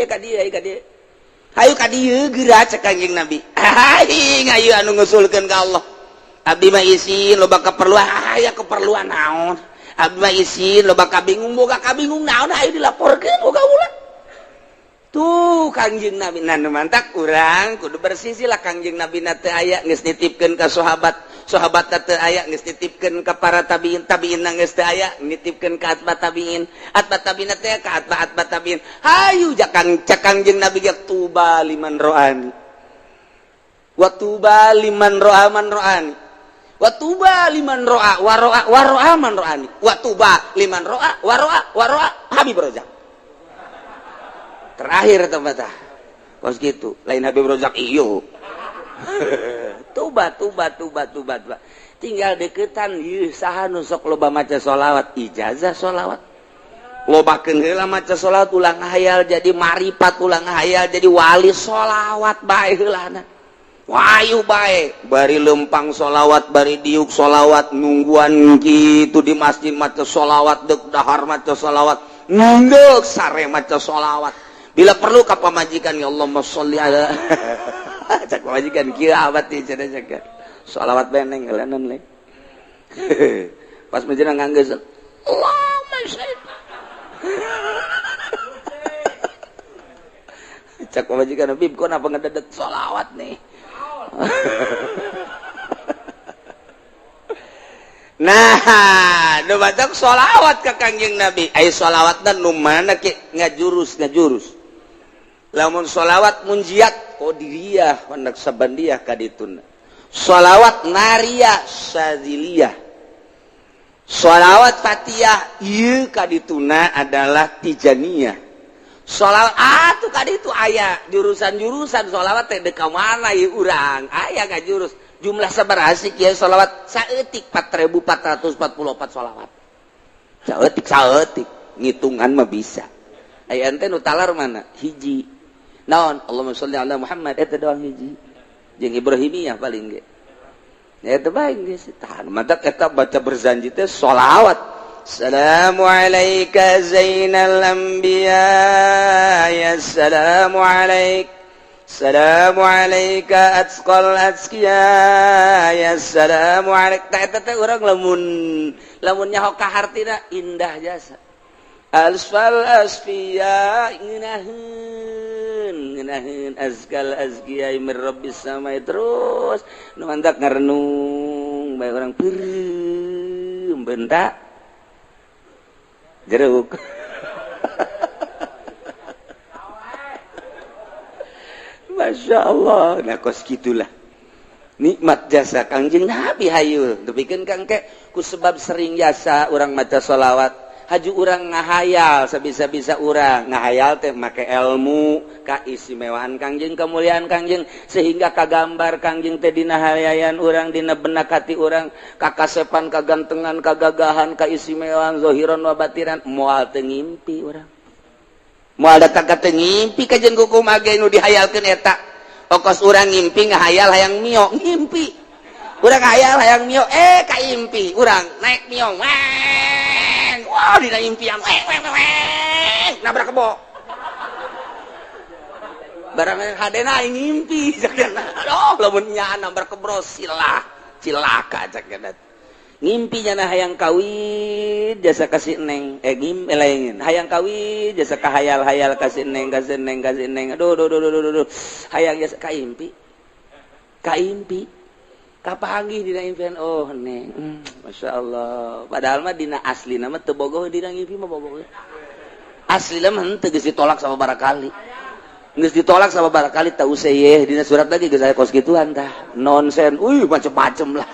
Ya ka dieu, ka dieu. Hayu ka dieu geura, cek Kangjeng Nabi. Aing ayo anu ngusulkeun ka Allah. Abdi mah isin, loba keperluan. Aya keperluan naon? Abdi mah isin, loba kabingung, boga kabingung naon? Ayo dilaporkeun boga ulah. Tuh Kangjeng Nabi, nah, mantak urang kudu bersisi lah. Kangjeng Nabi na teu aya, geus nitipkeun ka sahabat, sahabat teu aya, geus nitipkeun ka para tabiin, tabiin geus teu aya, nitipkeun ka atba tabiin, atba tabiin teh ka atba atba tabiin. Hayu jakang, cek Kangjeng Nabi ge, tuba liman ro'ani wa tuba liman ro'a man ro'ani wa tuba liman ro'a wa ro'a wa ro'a man ro'ani wa tuba liman ro'a wa ro'a wa ro'a Habib Rozak. Terakhir tempat kos gitu lain Habib Rozak iyo. Tuba, tuba, tuba, tuba, tuba. Tinggal deketan ieu saha nu sok loba maca sholawat, ijazah sholawat, lobakeun heula maca sholawat, ulah ngahayal jadi marifat, ulah ngahayal jadi wali, sholawat bae heulana. Wayu bae bari lempang sholawat, bari diuk sholawat, nungguan gitu di masjid maca sholawat, dek dahar maca sholawat, nunggu sare maca sholawat. Bila perlu ka pamajikan, ya Allahumma sholli ala, cek pamajikan kieu abad di cenah, cek sholawat beneng heulanan le. Pas menjelang nganggeus, Allahumma sholli, cek pamajikan, "Bib, kok napa ngededet sholawat nih?" Nah, nu batak sholawat ka Kangjeng Nabi. Ayo sholawatna nu mana ke ngajurus ngajurus. Lamun sholawat munjiat qadiriyah, Naksabandiyah kadituna. Sholawat nariyah Syadziliyah. Sholawat Fatihah ieu kadituna adalah Tijaniyah. Sholawat ah tuh kaditu aya jurusan-jurusan sholawat teh, dek ka mana ieu urang? Aya ngajurus jumlah sabaraha sih kieu sholawat? Saeutik, 4444 sholawat saeutik saeutik, ngitungan mah bisa. Aya ente nu talar mana hiji naon? Allahumma sholli ala Muhammad, eta doang hiji jeung Ibrahimiyah paling ge eta bae geus tahan. Matak eta baca berzanji teh sholawat. Assalamu alayka zainal anbiya ya assalamu alaik, assalamu alayka atqal atqiya ya assalamu alaik. Tah, eta teh urang lamun lamun nyaho ka hartina indah jasa. Asfal asfiya ngeunaheun ngeunaheun, azkal azkiya mir rabbis samai, terus nu mantak ngarenung bae urang, peureum bentak jeruk. Masya Allah, nah, kos gitulah nikmat jasa Kangjeng Nabi. Hayu depikeun kang ke ku sebab sering jasa urang maca sholawat, haju urang ngahayal sabisa-bisa urang ngahayal teh make ilmu kaistimewaan Kangjeng, kemuliaan Kangjeng, sehingga kagambar Kangjeng teh dina hayayan urang, dina benak hati urang, kakasepan, kagantengan, kagagahan, kaistimewaan zohiron wa batinan. Moal teu ngimpi urang, moal datang ka teu ngimpi kajeun kukum age nu dihayalkeun eta. Okos urang ngimpi ngahayal hayang mio, ngimpi urang hayal hayang mio, eh, kaimpi urang naik mio, weng, wah, dina impian weng weng weng, nabrak kebo barang hadena aing ngimpi. Aduh, lamun nyaan nabrak kebo silah cilaka, cak ngimpi nyana hayang kawin jasa kasih neng, eh, ngim eh, lain hayang kawin jasa kahayal-hayal kasih neng, kasih neng, kasih neng, aduh aduh aduh aduh aduh, hayang jasa kaimpi kaimpi kapanggih dina impian, oh neng, Masya Allah. Padahal mah dina asli nama teu bogoh, dina ngimpi mah bogoh. Asli mah henteu, geus ditolak sama barakali, geus ditolak sama barakali, tahu seyeh dina surat lagi geus aya kos gituan tah nonsen, uy, macem-macem lah.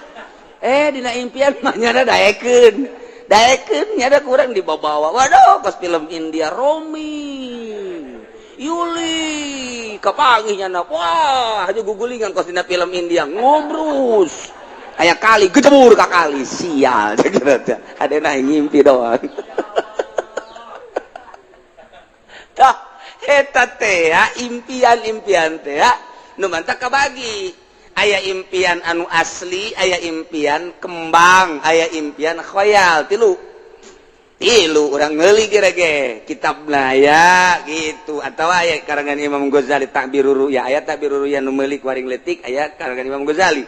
Eh, dina impian mah nyana daekeun daekeun, nyana kurang dibawa-bawa. Waduh, kos film India, Romi Yuli kapanggih nyana, wah, aja gugulingan kos dina film India, ngobrus aya kali, gejebur ka kali, sial. Ada ngimpi doang. Tah, eta teh impian-impian teh nu mantak kabagi. Aya impian anu asli, aya impian kembang, aya impian khoyal, tilu. Tilu urang meuli ge kitabna ya gitu atau aya karangan Imam Ghazali Ta'birur Ru'ya, aya Ta'birur Ru'ya nu meuli ku aring leutik, aya karangan Imam Ghazali.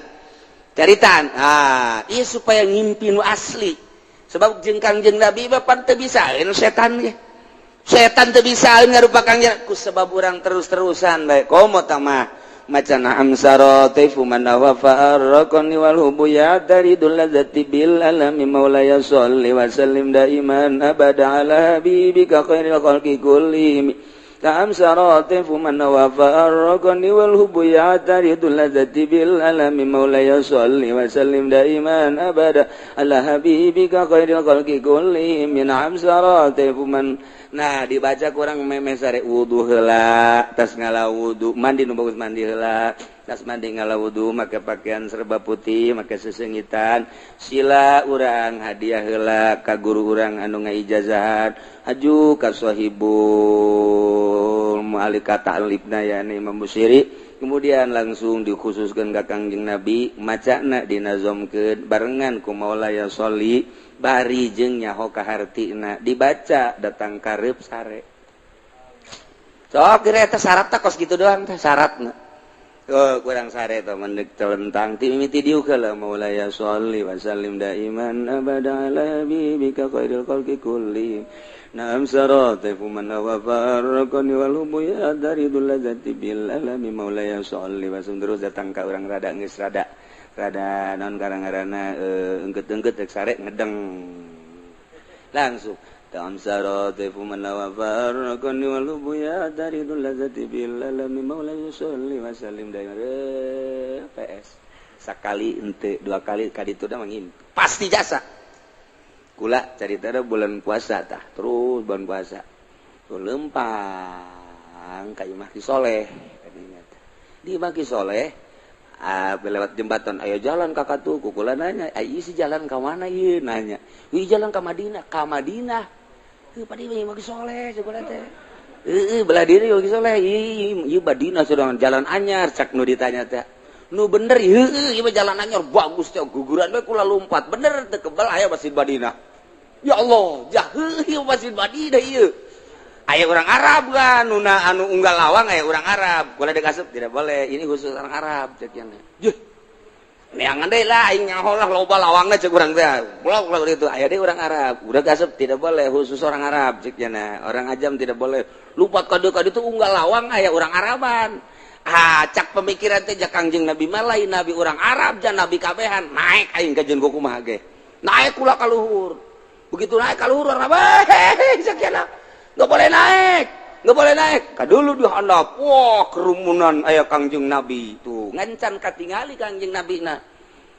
Caritaan ah ieu supaya ngimpi nu asli. Sebab jeung Kangjeng Nabi mah pan teu bisaeun setan ge. Setan teu bisaeun ngarupa Kangjeng ku sebab urang terus-terusan bae. Komo tah mah maca na'am saratifu man wa farraqani wal hubu ya taridul ladzati bil alami maulaya sholli wa sallim daiman abada ala habibika khairil khalqi kullihim. Ta'am saratifu man wa farraqani wal hubu ya taridul ladzati bil alami maulaya sholli wa sallim daiman abada ala habibika khairil khalqi kullihim. Na'am saratifu man. Nah dibaca kurang memeh sare wudu heula, tas ngala wudu, mandi nu bagus mandi heula, tas mandi ngala wudu make pakaian serba putih, make sesengitan, sila urang hadiah heula ka guru urang anu ngaijazahan, haju ka sahibul mu'alika ta'libna yani Imam Busiri, kemudian langsung dikhususkeun ka Kangjeng Nabi, macana dinazomkeun barengan ku Maulaya sholli bari jeung nyaho ka hartina dibaca datang karep sare. Sok kira eta syaratna kos kitu doang teh syaratna. Oh kurang sare teh mendek telentang ti mimiti diuk heula Maulaya sholli wa sallim daiman abada ala habibika khairil khalqi kulli. Naam saratifu man wa farraqani wal hubu ya daridul ladzati bil alami Maulaya sholli wa sallim. Terus datang ka urang rada geus rada rada non karang-karana engket-engket rek sare ngedeng langsung ta'am saratifu man wa farraqani wal hubu ya daridul ladzati bil alami Maulaya sholli wa sallim daiman. PS sakali ente dua kali kaditu da mangimpi pasti jasa. Kula carita da bulan puasa tah terus bulan puasa tuh lempang ka imah Ki Soleh kadinya teh di imah Ki Soleh lewat jembatan ayo jalan kakak tuh kukula nanya ayo si jalan ke mana ieu nanya wih jalan ke Madinah ka Madinah heuh padi imah Ki Soleh cek teh heuh belah diri Ki Soleh ieu Madinah sedang jalan anyar cak nu ditanya teh nu bener heuh ieu jalan anyar bagus teh guguran we kula lompat bener teu kebal aya Masjid Madinah. Ya Allah, jah heuh Masjid Madinah ieu. Aya orang Arab kan nuna anu unggal lawang aya orang Arab. Kula dikasup tidak boleh, ini khusus orang Arab cek nya. Juh. Neangan deui lah aing nyaho lah loba lawangna cek urang teh. Blok lah itu aya deui orang Arab. Udah kasup tidak boleh khusus orang Arab cek nya. Orang ajam tidak boleh. Lupat kade kade itu unggal lawang aya orang Araban. Ah cak pemikiran teh ja Kangjeng Nabi mah lain nabi orang Arab jan nabi kabehan. Naik aing ka jeung kumaha ge. Naik kula ka luhur. Begitu naik ka luhur orang Arab, cek nya. Nggak boleh naik, nggak boleh naik. Kadulu di handap, wah kerumunan aya Kangjeng Nabi tuh. Ngancan katingali Kangjeng Nabi na.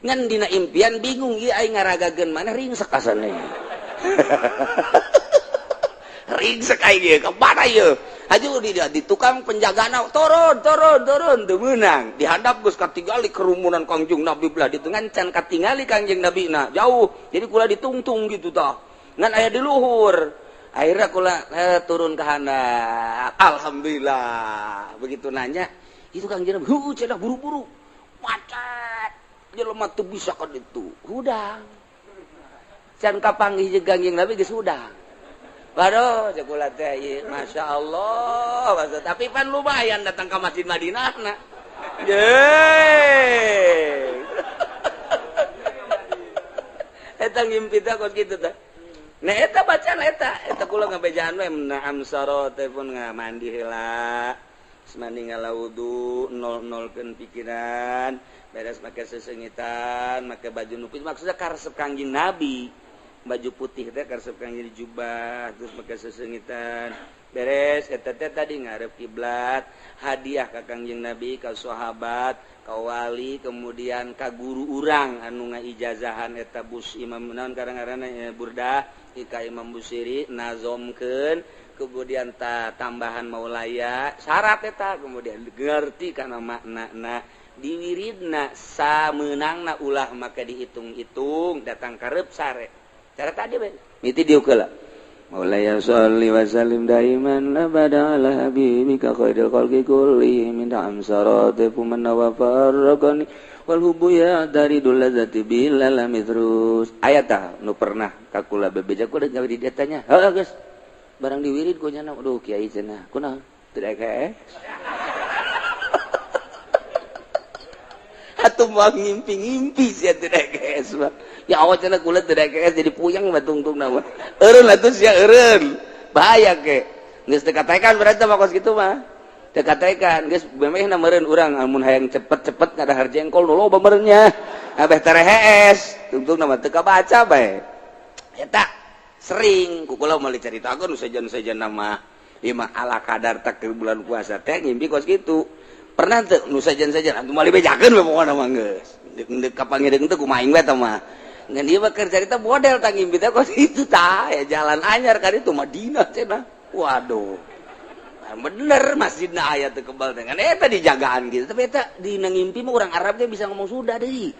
Ngan dina impian bingung ieu aing ngaragageun mana ringsek asana. Ringsek aing ieu ka mana ieu? Haju di tukang penjagana turun turun turun teu meunang. Di handap geus katingali kerumunan Kangjeng Nabi belah ditu ngancan katingali Kangjeng Nabi na jauh. Jadi kula ditungtung gitu tah. Ngan aya di luhur. Akhirnya kula turun ke handap. Alhamdulillah. Begitu nanya, itu Kangjeng Nabi, heuh cenah buru-buru. Macet. Jelema teu bisa ka ditu. Hudang. Can kapanggih jeung Kangjeng Nabi geus hudang. Waduh, cek kula teh ieu, Masya Allah. Tapi pan lumayan datang ke Masjid Madinah na. Yeay. Eta ngimpi teh kos kitu teh. Nah eta bacaan eta, eta kula ngabejaan we na'am saro telepon mandi heula. Mandi ngala wudu, nol-nolkeun pikiran, beres make sesengitan, make baju nupis maksudnya karesep Kangjeng Nabi. Baju putih teh karesep Kangjeng jubah, terus make sesengitan. Beres eta teh tadi ngarep kiblat, hadiah ka Kangjeng Nabi, ka sahabat, ka wali, kemudian ka guru urang anu ngaijazahan eta bus Imam naon karang-ngaranna Burdah, ka Imam Busiri nazomkeun, kemudian ta tambahan maulaya syarat eta kemudian ngerti kana maknana diwiridna samenangna ulah maka dihitung-hitung datang karep sare cara tadi we miti diuk heula. Maulaya sholli wa sallim daiman abada ala habibika khairil khalqi kullihim min amsarati man wa farraqani wal hubbu ya dari dulazati bil alami terus. Aya tah nu pernah ka kula bebeja kula gawe di dieu tanya. Heuh geus. Barang diwirid ku nya aduh kiai cenah. Kunaon? Teu daek. Atuh moal ngimpi-ngimpi sia teu daek mah. Ya awak cenah kula teu daek jadi puyeng mah tungtungna mah. Eureun atuh sia eureun. Bahaya ke. Geus teu katekan berarti mah kos kitu mah. Teu katekan geus memehna meureun urang amun hayang cepet-cepet ngadahar jengkol nu loba meureun nya. Abeh terehees tungtungna mah teu kabaca bae. Eta sering ku kula moal dicaritakeun sejen-sejen mah. Ieu mah ala kadar tak bulan puasa teh ngimpi kos kitu. Pernah teu nu sejen-sejen atuh moal dibejakeun we pokona mah geus. Deuk kapanggih teu kumaha aing we tah mah. Ngan ieu mah keur carita model tah ngimpi teh kos kitu tah ya jalan anyar ka ditu Madinah cenah. Waduh. Bener masjidna aya teu kebal teh. Ngan eta dijagaan gitu. Tapi eta dina ngimpi mah urang Arab ge bisa ngomong sudah deui.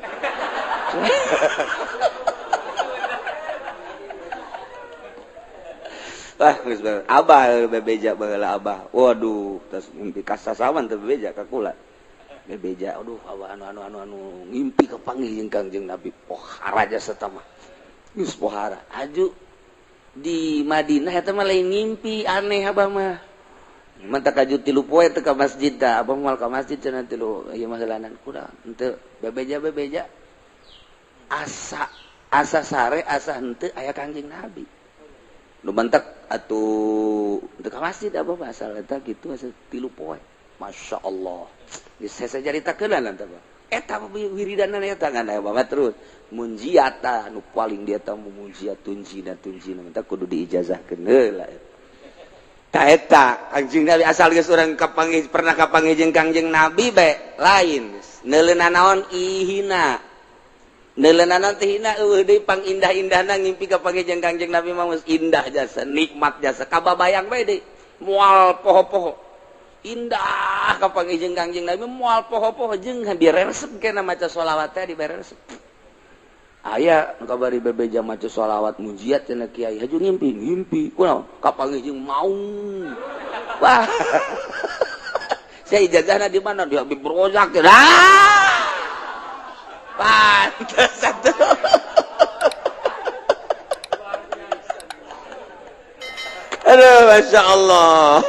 Wah, geus abah bebeja baheula abah. Waduh, tas ngimpi kasasawan teu bebeja ka kula. Bebeja, aduh abah anu ngimpi kapanggih jeung Kangjeng Nabi. Pohara jasa tah mah. Geus pohara. Aju di Madinah eta mah lain ngimpi aneh abah mah. Mantap kaju tilu poe teu ka masjid tah, abah moal ka masjid cenah tilu ieu mah heulanan kurang. Henteu bebeja-bebeja asa asa sare asa henteu aya Kangjeng Nabi. Nu mantak atuh teu ka masjid abah mah asal eta kitu asa tilu poe. Masya Allah. Geus saya caritakeun lah tah. Eta wiridanan eta ngan aya bapak terus munjiata nu paling dia tah munjiat tunjina tunjina mantak kudu diijazahkeun heula. Ta eta Kangjeng Nabi asal geus urang kapanggih pernah kapanggih jeung Kangjeng Nabi bae lain neuleuna naon ihina. Neuleuna naon teh hina eueuh deui pangindah-indahna ngimpi kapanggih jeung Kangjeng Nabi mah geus indah jasa nikmat jasa kababayang bae deui moal poho-poho. Indah kapanggih jeung Kangjeng Nabi moal poho-poho jeung diresep kena maca sholawat teh diberesep. Aya nu kabari bebeja maca sholawat mujiat cenah kiai haju ngimpi ngimpi kunaon kapanggih jeung maung. Wah. Saya ijazahna di mana di Habib Rozak. Ah! Pantes atuh. Aduh Masya Allah.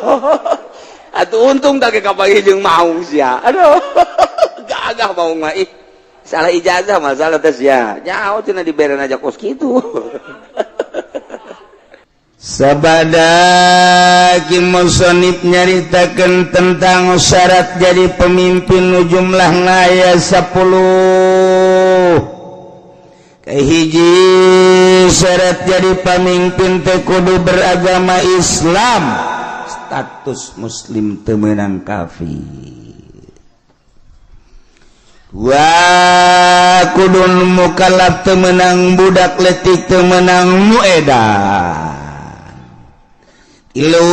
Atuh untung tak kapanggih jeung maung sia. Aduh. Gagah maung mah ih. Salah ijazah masalah teh sia. Nyaho cenah diberen aja kos kitu. Sabada ki musonib nyaritakeun tentang syarat jadi pemimpin nu jumlahna aya 10. Kahiji syarat jadi pemimpin teh kudu beragama Islam, status muslim teu meunang kafir. Wa kudun mukallaf teu meunang budak leutik teu meunang nu edan. Ilu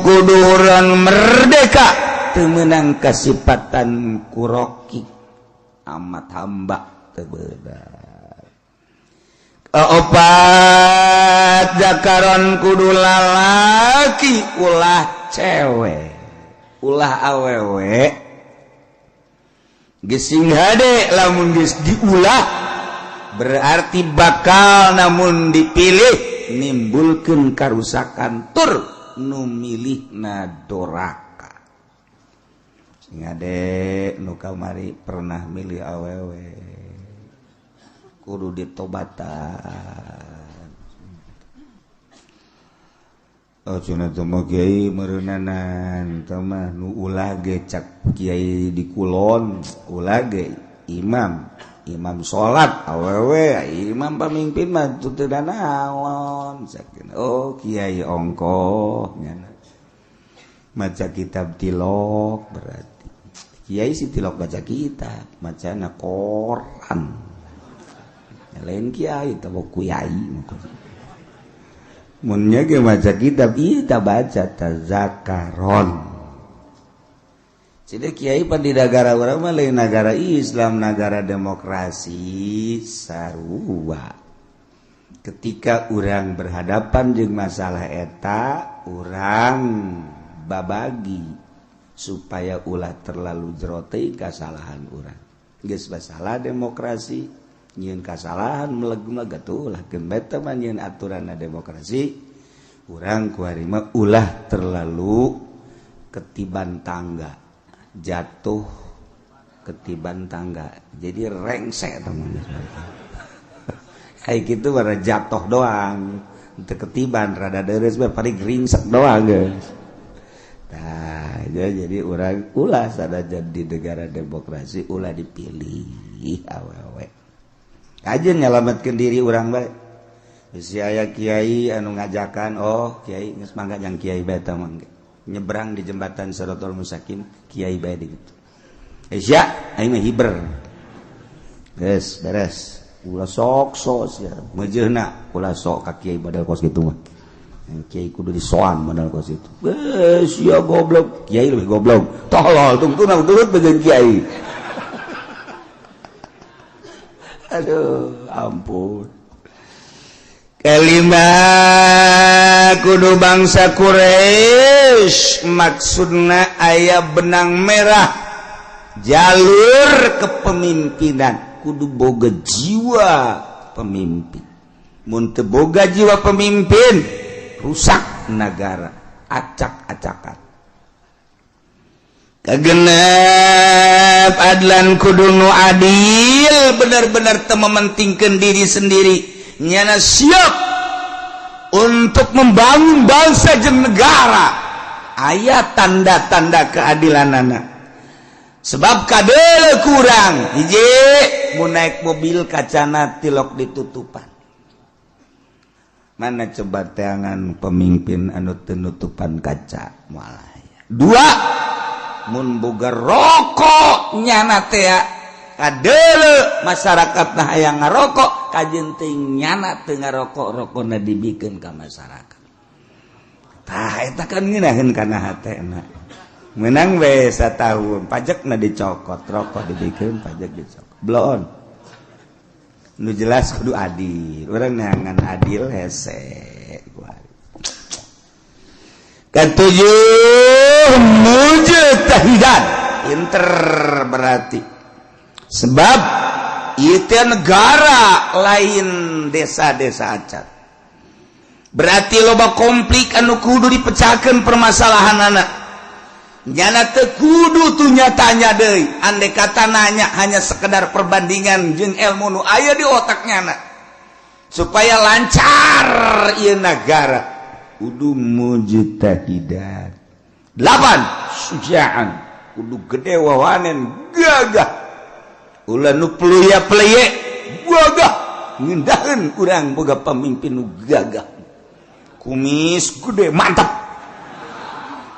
kudu urang merdeka teu meunang kasipatan kuroki amat hamba teu beunang. Opat jakaron kudu lalaki ulah cewek ulah awewe. Gesing hade lamun geus diulah berarti bakal namun dipilih nimbulkeun karusakan tur nu milihna doraka. Sing hade nu kamari pernah milih awewe kudu ditobatan. Oh cenah teh mah kiai meureunnanan teh mah nu ulah ge cak kiai di kulon ulah ge imam imam salat awewe imam pamimpin mah teu teu naon sakin. Oh kiai ongkoh nya maca kitab tilok berarti kiai si tilok baca kitab macana koran lain kiai teh kiai munnya ge maca kitab ieu ta baca tazakaron. Jadi kiai pan di nagara urang mah lain nagara Islam, nagara demokrasi sarua. Ketika urang berhadapan jeung masalah eta, urang babagi supaya ulah terlalu jero teuing kasalahan urang. Geus masalah demokrasi, nyieun kasalahan meleg-meleg atuh ulah geun mah nyieun aturan demokrasi. Urang kuari mah ulah terlalu ketiban tangga, jatuh ketiban tangga, jadi rengsek teman. Kayak gitu bara jatuh doang untuk ketiban rada deres paling ringsek doang, guys. Nah ya, jadi urang ulah sada jadi negara demokrasi, ulah dipilih awewe aja, nyelamatkan diri urang bae. Si aya kiai anu ngajakan, oh kiai geus mangga yang kiai bae mangga nyebrang di jembatan Siratal Mustaqim, kiai bae di gitu. Eh sia, aing mah hiber. Geus beres, ulah sok sok sia meujeuhna, ulah sok ka kiai model kos kitu mah. Kiai kudu disoan model kos itu. Eh sia goblok, kiai lebih goblok, tolol, tungtuna turut bagian kiai. Aduh, ampun. Kelima, kudu bangsa Quraisy, maksudna aya benang merah jalur kepemimpinan, kudu boga jiwa pemimpin. Mun teu boga jiwa pemimpin, rusak negara, acak-acakan. Kagenep, adlan, kudu nu adil, benar-benar teu mementingkan diri sendiri, nyana siap untuk membangun bangsa jeung negara. Aya tanda-tanda keadilan anak, sebab kadele kurang hiji, mau naik mobil kacana tilok ditutupan. Mana coba teangan pemimpin anu teu nutupan kaca? Moal aya. Dua, mun boga rokok, nyana teh kadele masyarakat nah hayang ngarokok, kajeun teuing nyana teu ngarokok, rokona dibikeun ka masyarakat. Tah, eta kan ngeunaheun kana hatena. Menang we satahun, pajakna dicokot, rokok dibikeun, pajak dicokot, bloon. Nu jelas kudu adil, urang neangan adil hese. Ketujuh, mujtahidan, pinter berarti, sebab itu negara lain desa-desa acan, berarti loba konflik anu kudu dipecahkan permasalahan anak. Nyana teu kudu tuh nyatanya deui, andai kata nanya hanya sekedar perbandingan jeung ilmu nu aya di otaknya anak supaya lancar ieu negara, kudu mujtahidan. Delapan, sujaan, kudu gede wawanen, gagah, ulah nu peluya peleye, gagah ngindaheun. Urang boga pamimpin nu gagah, kumis gede, mantap,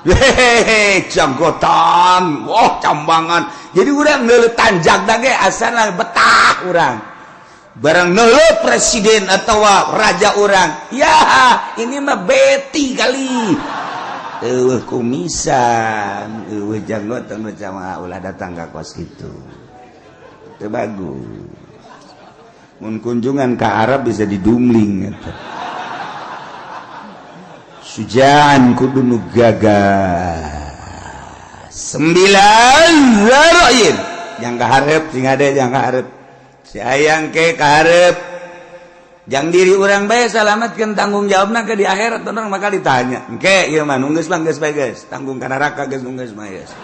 hehehe, janggotan, wah, cambangan, jadi urang ngeuleuh tanjak ge asana betah urang. Barang ngeuleuh presiden atau raja urang, ya ini mah beti kali, eueuh kumisan, eueuh janggotan, macam ulah datang ka kos itu, itu bagus. Mun kunjungan ke Arab bisa didumling eta. Sujaan, kudu nu gagah. Sembilan, zaroin, yang kaharep sing ade, yang kaharep si ayang ke kaharep jang diri urang bae salamatkeun, tanggung jawabna ke di akhirat urang bakal ditanya. Engke ieu mah nu geus mah geus bae, geus tanggung ka neraka, geus nu geus mah geus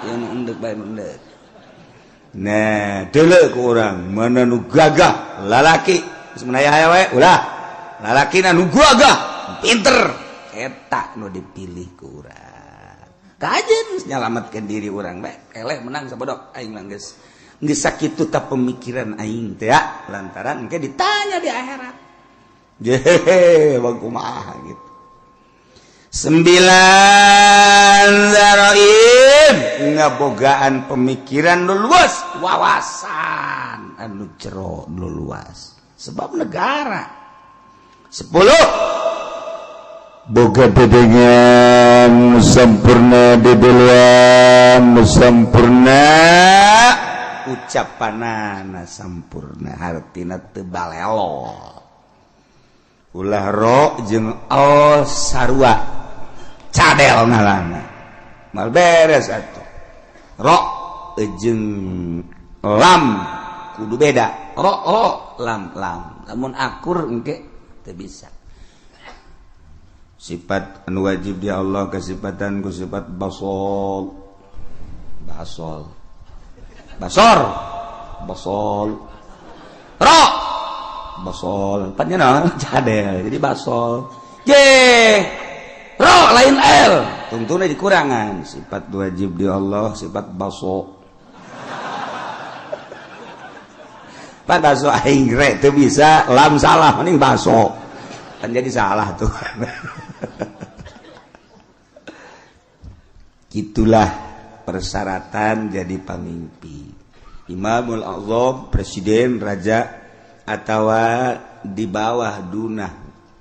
ieu nu endek bae endek. Nah, deuleu ku urang mana nu gagah lalaki, geus menaya aya we ulah, lalaki nu gagah, pinter, eta nu dipilih ku urang. Kajeun nyalamatkeun diri urang bae, eleh menang sabodok aing mah, geus geus sakitu ta pemikiran aing teh ya, lantaran engke ditanya di akhirat. Jehe, bang, kumaha gitu. Sembilan, zaroin, ngabogaan pemikiran nu luas, wawasan anu jero nu luas, sebab negara. 10, boga dedengan sempurna, dedelean sempurna, ucapanana sampurna, hartina teu balelo. Ulah ro jeung al sarua cadel ngalana mal beres atuh. Ro jeung lam kudu beda, ro ro lam lam, lamun akur engke teu bisa. Sifat anu wajib di Allah kesifatan ku sifat basol basol basor basol ro basol pan nya cadel jadi basol J ro lain L tungtuna dikurangan. Sifat wajib di Allah sifat baso pan baso aing re teu bisa lam salah mending baso kan jadi salah tuh. Itulah persyaratan jadi pemimpin. Imamul Azam, presiden, raja atau di bawah dunah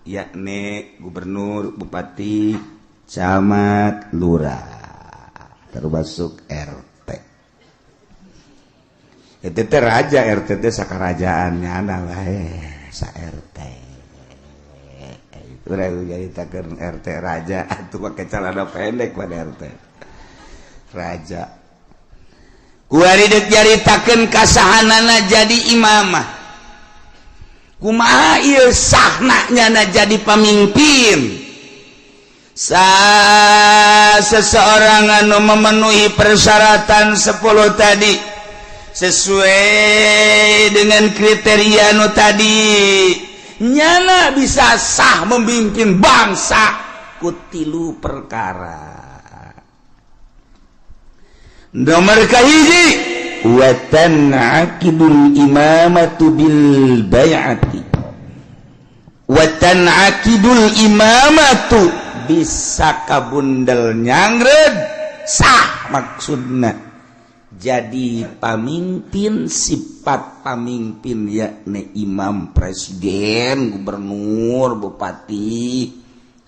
yakni gubernur, bupati, camat, lurah, termasuk RT. Itu teh raja, RT teh sakarajaannya ana wae sa RT. Itu jadi takeun RT raja atuh make celana pendek pada RT. Raja. Kuari deuk nyaritakeun kasahanana jadi imamah. Kumaha ieu sahna nyana jadi pamimpin? Seseorang anu memenuhi persyaratan 10 tadi sesuai dengan kriteria nu tadi, nyana bisa sah memimpin bangsa ku tilu perkara. Nomor kahiji, wa tan'aqidul imamatu bil bai'ati. Wa tan'aqidul imamatu bisa kabundel nyangred sah maksudna jadi pamimpin. Sifat pamimpin yakni imam, presiden, gubernur, bupati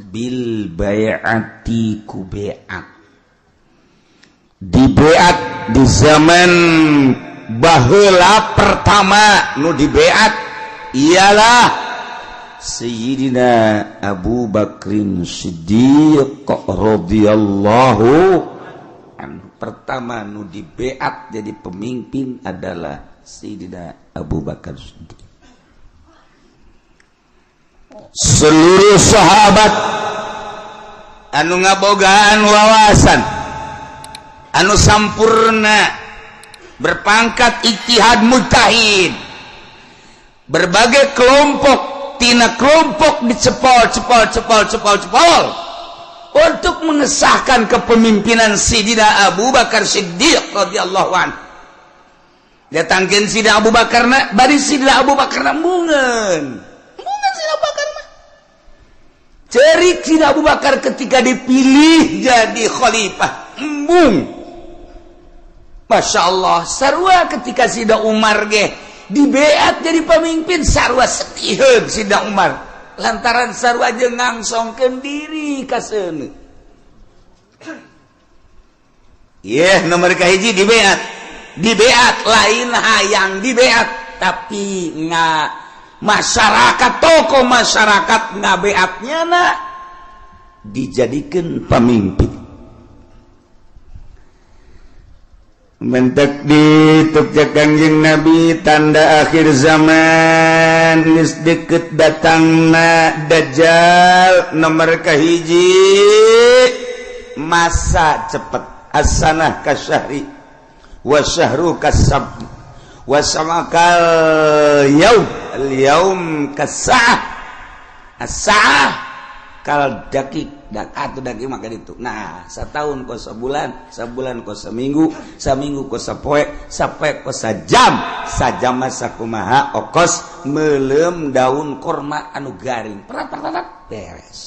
bil bai'ati ku bai'at. Dibeat di zaman baheula pertama nu dibeat ialah Sayyidina Abu Bakrin Siddiq radhiyallahu anhu. Pertama nu dibeat jadi pemimpin adalah Sayyidina Abu Bakar Siddiq. Seluruh sahabat anu ngabogaan wawasan anu sampurna berpangkat ijtihad mujtahid, berbagai kelompok tina kelompok dicepol cepol cepol cepol cepol untuk mengesahkan kepemimpinan Sayyidina Abu Bakar Siddiq radhiyallahu anhu. Datangkeun Sayyidina Abu Bakar na bari Sayyidina Abu Bakar na embungeun embungeun Sayyidina Abu Bakar mah cerik. Sayyidina Abu Bakar ketika dipilih jadi khalifah embung, Masya Allah. Sarua ketika Sayyidina Umar ge dibeat jadi pemimpin, sarua setiheun Sayyidina Umar lantaran sarua jeung ngangsongkeun diri ka seuneu. Yeh, nomor kahiji dibeat. Dibeat lain hayang dibeat, tapi nga masyarakat, tokoh masyarakat ngabeatnya na dijadikan pemimpin. Mentek dituk Kangjeng Nabi tanda akhir zaman geus deket datangna Dajjal. Nomor kahiji masa cepet, as-sanah kasyahri wa syahru kasab wa samakal yaum al yaum kasah as-saah kal dakik dak atuh daging maka itu. Nah, setahun kos sebulan, sebulan kos seminggu, seminggu kos sapoe, sapoe kos sajam, sajam masa kumaha okos melem daun korma anu garing. Perat perat beres.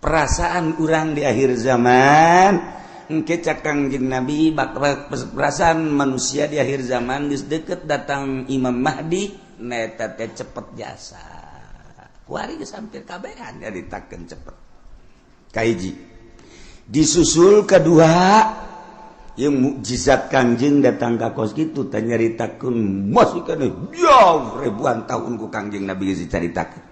Perasaan urang di akhir zaman engke cak Kangjeng Nabi, perasaan manusia di akhir zaman geus deket datang Imam Mahdi, neta teh cepet jasa. Kuari geus hampir kabehan nyaritakeun cepet. Kahiji disusul kedua yang mukjizat Kangjeng datang ka kos kitu teh nyaritakeun masih keneh jauh ribuan tahun ku Kangjeng Nabi geus dicaritakeun.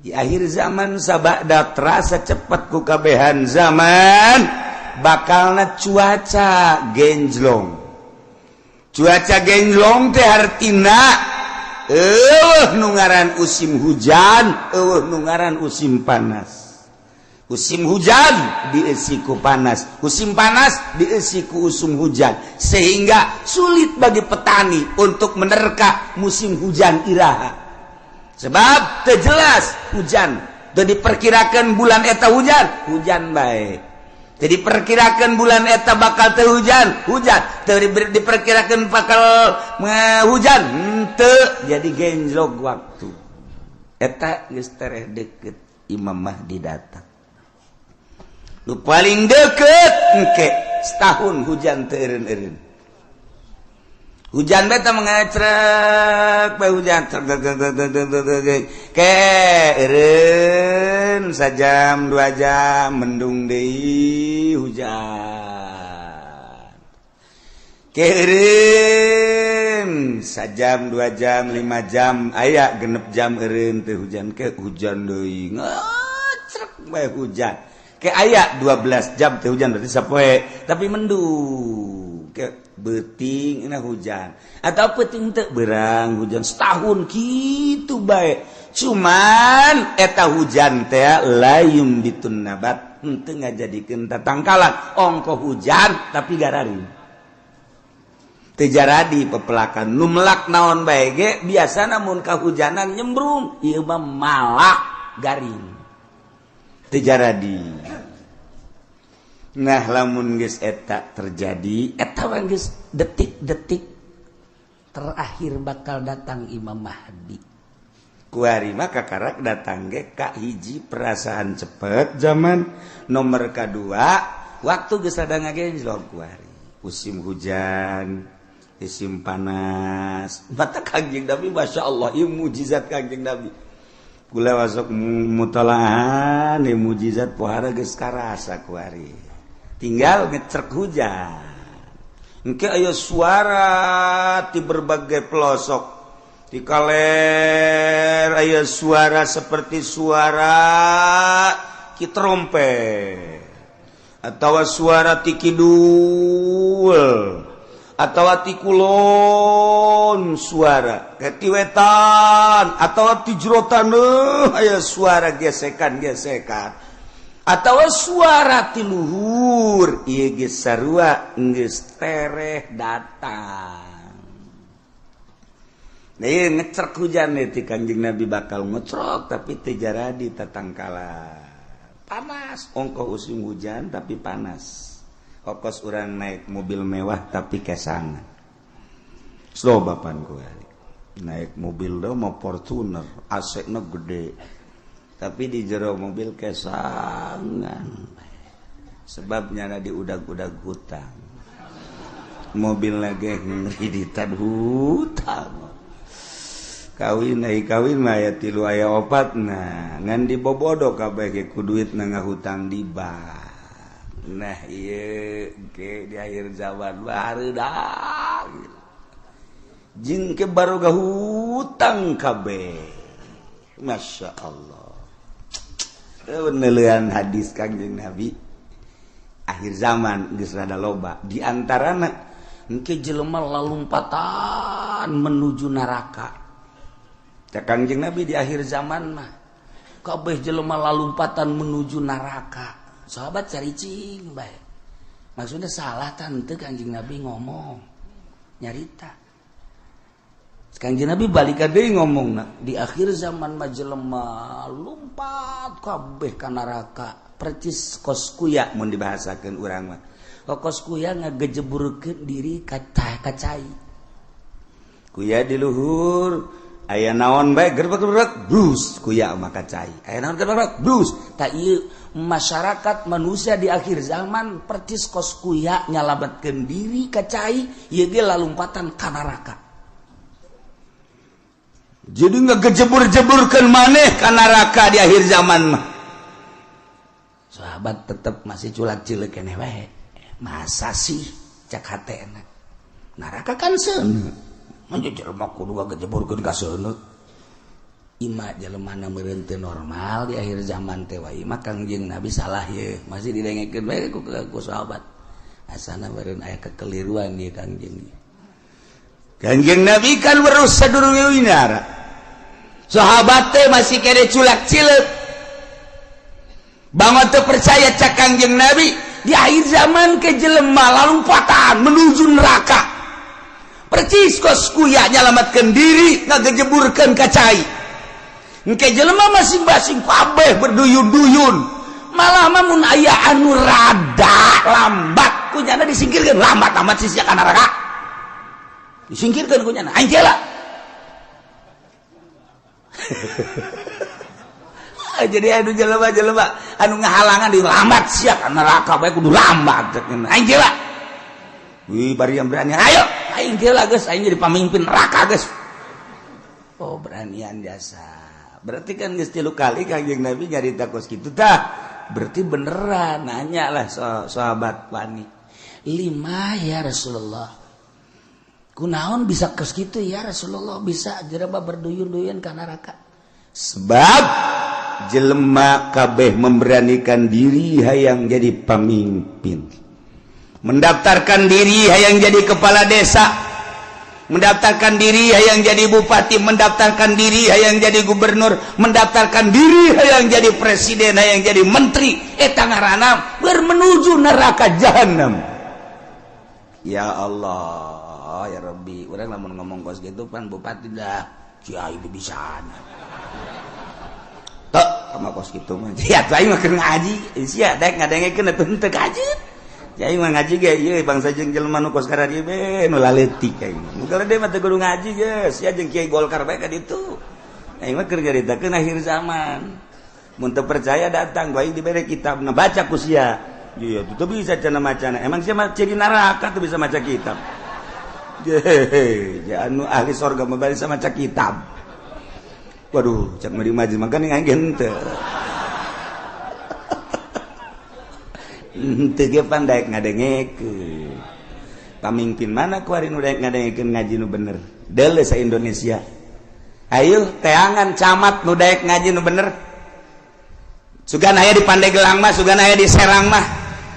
Di akhir zaman sabada terasa cepet ku kabehan zaman bakalna cuaca genjlong. Cuaca genjlong teh hartina eueuh nu ngaran musim hujan, eueuh nu ngaran musim panas. Musim hujan diisi ku panas, musim panas diisi ku usum hujan, sehingga sulit bagi petani untuk menerka musim hujan iraha, sebab teu jelas hujan. Teu diperkirakan bulan eta hujan, hujan bae. Teu diperkirakan bulan eta bakal teu hujan, hujan. Teu diperkirakan bakal hujan, henteu. Jadi genjlok waktu eta geus tereh deket Imam Mahdi datang. Nu paling deket engke setahun hujan teu eureun-eureun. Hujan beta mengecrek bae, hujan trek ke eureun sajam 2 jam, mendung deui, hujan ke eureun sajam 2 jam, 5 jam, aya 6 jam eureun teu hujan, ke hujan deui, ngecrek bae hujan. Ke aya 12 jam teu hujan, berarti sapoe tapi mendung. Ke beuting na hujan atau peuting teu berang hujan, setahun gitu bae. Cuman eta hujan teh la yumbitun nabat, henteu ngajadikeun tatangkalan. Ongko hujan tapi gararing, teu jaradi pepelakan. Nu melak naon bae ge biasa namun kahujanan nyembrung, ieu mah malah garing, teu jaradi. Nah, lamun geus eta terjadi, eta mah geus detik-detik terakhir bakal datang Imam Mahdi. Kuari mah kakarak datang ge ka hiji perasaan cepet zaman, nomor kadua waktu geus rada ngagenjlok kuari musim hujan, musim panas. Mata Kangjeng Nabi, Masya Allah, ieu mujizat Kangjeng Nabi. Kula masuk mutolaahan ieu mujizat pohara geus karasa kuari. Tinggal ngecrek hujan engke aya suara di berbagai pelosok. Di kaler aya suara seperti suara ki trompet atau suara ti kidul atau ti kulon, suara ke ti wetan atau ti jero taneuh aya suara gesekan-gesekan atau suara ti luhur. Ieu geus sarua geus tereh datang. Nah, ieu ngecrek hujan ti Kangjeng Nabi bakal ngecrok tapi teu jaradi tatangkalan. Panas ongkoh musim hujan tapi panas, okos urang naik mobil mewah tapi kesangan. Slow bapan gue naik mobil do mau Fortuner, AC na gede, tapi di jero mobil kesangan, sebabnya di udag-udag hutang. Mobil lagi ngreditan hutang. Kawin ai kawin mah aya tilu, aya opat. Nah, ngan dibobodo kabeh ge ku duit na ngahutang di bank. Nah, ieu ge di akhir zaman barudak jeung ke baroga hutang kabeh. Masya Allah, penelian hadis Kangjeng Nabi akhir zaman geus rada loba, di antarana engke jelema lalumpatan menuju neraka. Cak Kangjeng Nabi, di akhir zaman mah kabeh jelema lalumpatan menuju neraka. Sahabat caricing bae, maksudnya salah tante Kangjeng Nabi ngomong nyarita. Kangjeng Nabi balik deui ngomong na, di akhir zaman mah jelema lumpat kabeh ka neraka percis kos kuya. Mun dibahasakeun urang mah kos kuya ngagejeburkeun diri ka cai, kuya di luhur aya naon bae gerbek-gerbek brus, kuya mah ka cai. Aya naon gerbek brus. Tak ieu masyarakat manusia di akhir zaman percis kos kuya nyalametkeun diri ka cai, ieu ge lalumpatan ka neraka. Jadi ngegejebur-jeburkeun maneh ka neraka di akhir zaman mah. Sahabat tetep masih culak cileuk keneh wae. Masa sih, cak hatena, neraka kan seuneu. Manja jelema kudu ngagejeburkeun ka seuneu. Ima jelema meureun teu normal di akhir zaman teh wae mah Kangjeng Nabi salah ye masih didengekeun bae ku sahabat. Asana meureun aya kekeliruan ieu Kangjeng. Kangjeng Nabi kan weruh sadurunge winara. Sahabat teh masih kene culak cileuk. Bangun teu percaya cak Kangjeng Nabi di akhir zaman ke jelema lalumpatan menuju neraka. Percis kos kuya nyalamatkeun diri ngagejeburkeun ka cai. Engke jelema masing-masing kabeh berduyun-duyun. Malah mah mun aya anu rada lambat kunyana disingkirkeun, lambat amat sih sia ka neraka. Disingkirkeun kunyana, aing teh lah. Jadi anu jelema-jelema anu ngahalangan di lambat sia ka neraka bae kudu lambat aing teh lah. Wih bari yang berani, ayo aing teh lah geus, aing jadi pamimpin neraka geus. Oh beranian jasa. Berarti kan geus 3 kali Kangjeng Nabi nyarita kos kitu tah. Berarti beneran nanya lah sahabat wani. Lima ya Rasulullah. Kunaon bisa kos kitu ya Rasulullah, bisa jelema berduyun-duyun ka neraka. Sebab jelema kabeh memberanikan diri hayang jadi pamimpin. Mendaftarkan diri hayang jadi kepala desa. Mendaftarkan diri hayang jadi bupati, mendaftarkan diri hayang jadi gubernur, mendaftarkan diri hayang jadi presiden, hayang jadi menteri. Eta ngaranna bermenuju neraka jahanam. Ya Allah, ya Rabbi, urang lamun ngomong kos gitu pan bupati dah kiai bisa. Tok sama kos kitu mah. Sia aing mah keur ngaji, sia daek ngadengekeun atuh henteu kaji. Aing mah ngaji ge ieu bangsa jeung jelema nu kos kararieu be nu laletik aing. Mun deui mah teu kudu ngaji geus, sia jeung kiai Golkar bae ka ditu. Aing mah keur nyaritakeun akhir zaman. Mun teu percaya datang bae dibere kitabna baca ku sia. Iya, teu bisa cenah macana. Emang sia mah ciri neraka teu bisa maca kitab. Hehehe, ja anu ahli sorga mah bisa maca kitab. Waduh, cak mah di majelis mah kan aing henteu. Henteu ge pan daek ngadengekeun. Pamimpin mana kuari nu daek ngadengekeun ngaji nu bener? Deuleu sa Indonesia. Ayo teangan camat nu daek ngaji nu bener. Sugan aya di Pandeglang mah, sugan aya di Serang mah.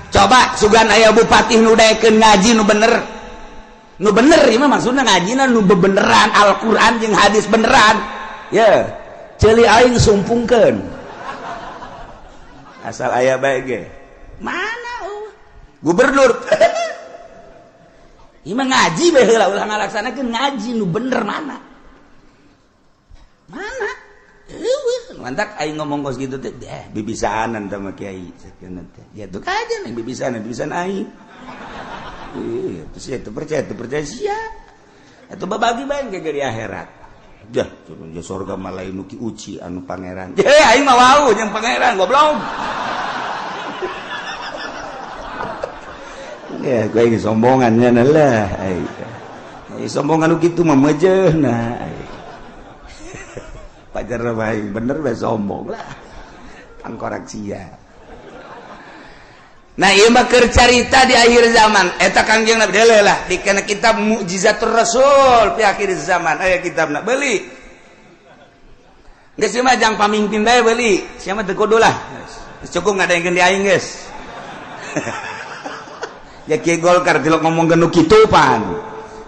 Coba sugan aya bupati nu daekeun ngaji nu bener. Nu bener ieu mah maksudna ngajina nu bebeneran Al-Qur'an jeung hadis beneran. Ye, ceuli aing sumpungkeun. Asal aya bae ge. Mana gubernur ieu mah ngaji bae heula ulah ngalaksanakeun ngaji nu bener mana mana eueuh mantak aing ngomong kos kitu teh bibisaanan teh mah kiai sakeuna teh ya tuh kajian aing bibisaanan bibisan aing ieu teu sia teu percaya sia atuh babagi bae ge di akhirat jah turun je sorga mah lain nu ki uci anu pangeran ye aing mah wau jeung pangeran goblok. Ya, gue ini sombongannya lah. Sombongan gitu mah mejeuhna. Pacar bae bener bae sombong lah. Tangkorak sia. Nah, ieu mah keur carita di akhir zaman. Eta Kangjeng Nabi deuleu lah di kana kitab Mukjizatur Rasul fi akhir zaman. Aya kitabna beuli. Geus mah jang pamimpin bae beuli. Sia mah teu kudu lah. Geus cukup ngadengkeun di aing geus. Ya kiai Golkar tilok ngomong genu kitu pan.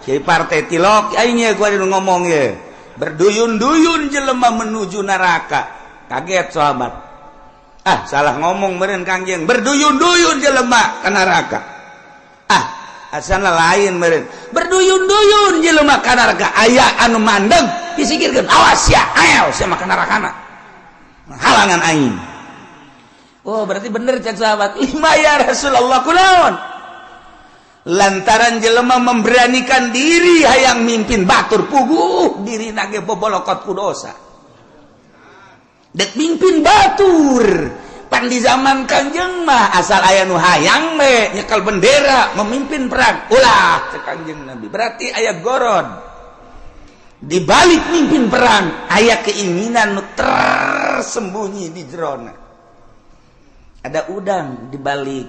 Kiai partai tilok aing ye gua ngomong ye. Berduyun-duyun jelema menuju neraka. Kaget sahabat. Ah, salah ngomong meureun Kangjeng. Berduyun-duyun jelema ka neraka. Ah, asana lain meureun. Berduyun-duyun jelema ka neraka. Aya anu mandeg disingkirkeun. Awas ya, ayo sia mah ka nerakana. Halangan aing. Oh, berarti bener cek sahabat. Lima ya Rasulullah kunaon? Lantaran jelema memberanikan diri hayang mimpin batur puguh diri nage bobolokot ku dosa. Dek mimpin batur pan di zaman Kangjeng mah asal aya nu hayang we nyekel bendera memimpin perang ulah cek Kangjeng Nabi. Berarti aya gorod di balik mimpin perang aya keinginan nu tersembunyi di jerona. Ada udang di balik.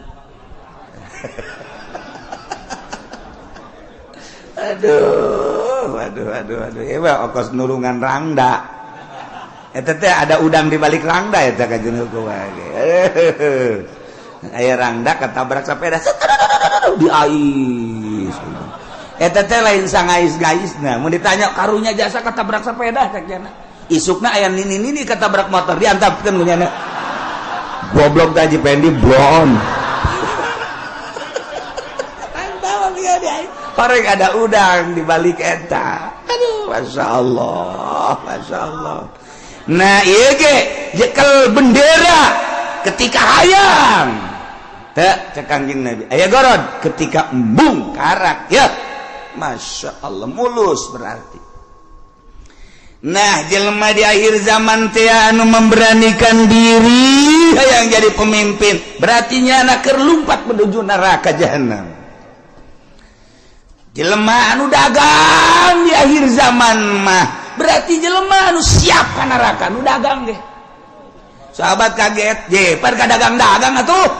Aduh, aduh, aduh, aduh. Ewa okos nulungan rangda. Eta teh ada udang di balik rangda eta kajeun kumaha ge. Aya rangda ketabrak sepeda di ais. Eta teh lain sangais-gaisna. Mun ditanya karunya jasa ketabrak sepeda cek jana. Isukna aya nini-nini ketabrak motor diantapkeun ku nyana. Goblok teh Haji Pendi blon. Horeng ada udang di balik eta. Aduh, Masya Allah, Masya Allah. Nah, ieu ge jekel bendera ketika hayang. Teu cek Kangjeng Nabi. Aya gorod ketika embung karak ya. Masya Allah mulus berarti. Nah, jelema di akhir zaman teh anu memberanikan diri hayang jadi pemimpin, berarti nyana keur lumpat menuju neraka jahanam. Jelema anu dagang di akhir zaman mah berarti jelema anu siap ka neraka nu dagang ge. Sahabat kaget, je pan ka dagang-dagang atuh.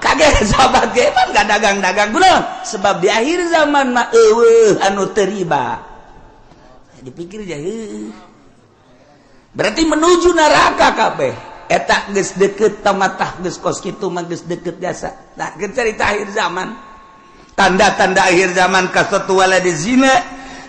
Kaget sahabat ge pan ka dagang-dagang kunaon? Sebab di akhir zaman mah eueuh anu teu riba. Dipikir aja, berarti menuju neraka kabeh. Eta geus deket tamatah geus kos kitu mah geus deket jasa. Nah, geus cerita akhir zaman. Tanda-tanda akhir zaman kasatu waladi zina,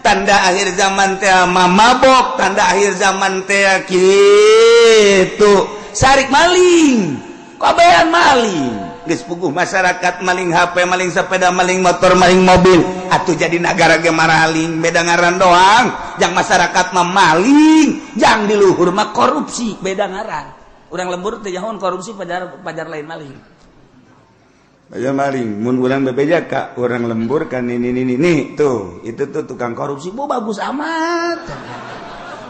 tanda akhir zaman teh mabok, tanda akhir zaman teh kitu sarik maling, kabehan maling. Geus puguh masyarakat maling HP, maling sepeda, maling motor, maling mobil. Atuh jadi nagara ge maraling, beda ngaran doang. Jang masyarakat mah maling, jang di luhur mah korupsi, beda ngaran. Urang lembur teh jahon korupsi pajar pajar lain maling. Aja maling, mun urang bebeja ka urang lembur kan ini ini nih tuh, itu tuh tukang korupsi, bu bagus amat.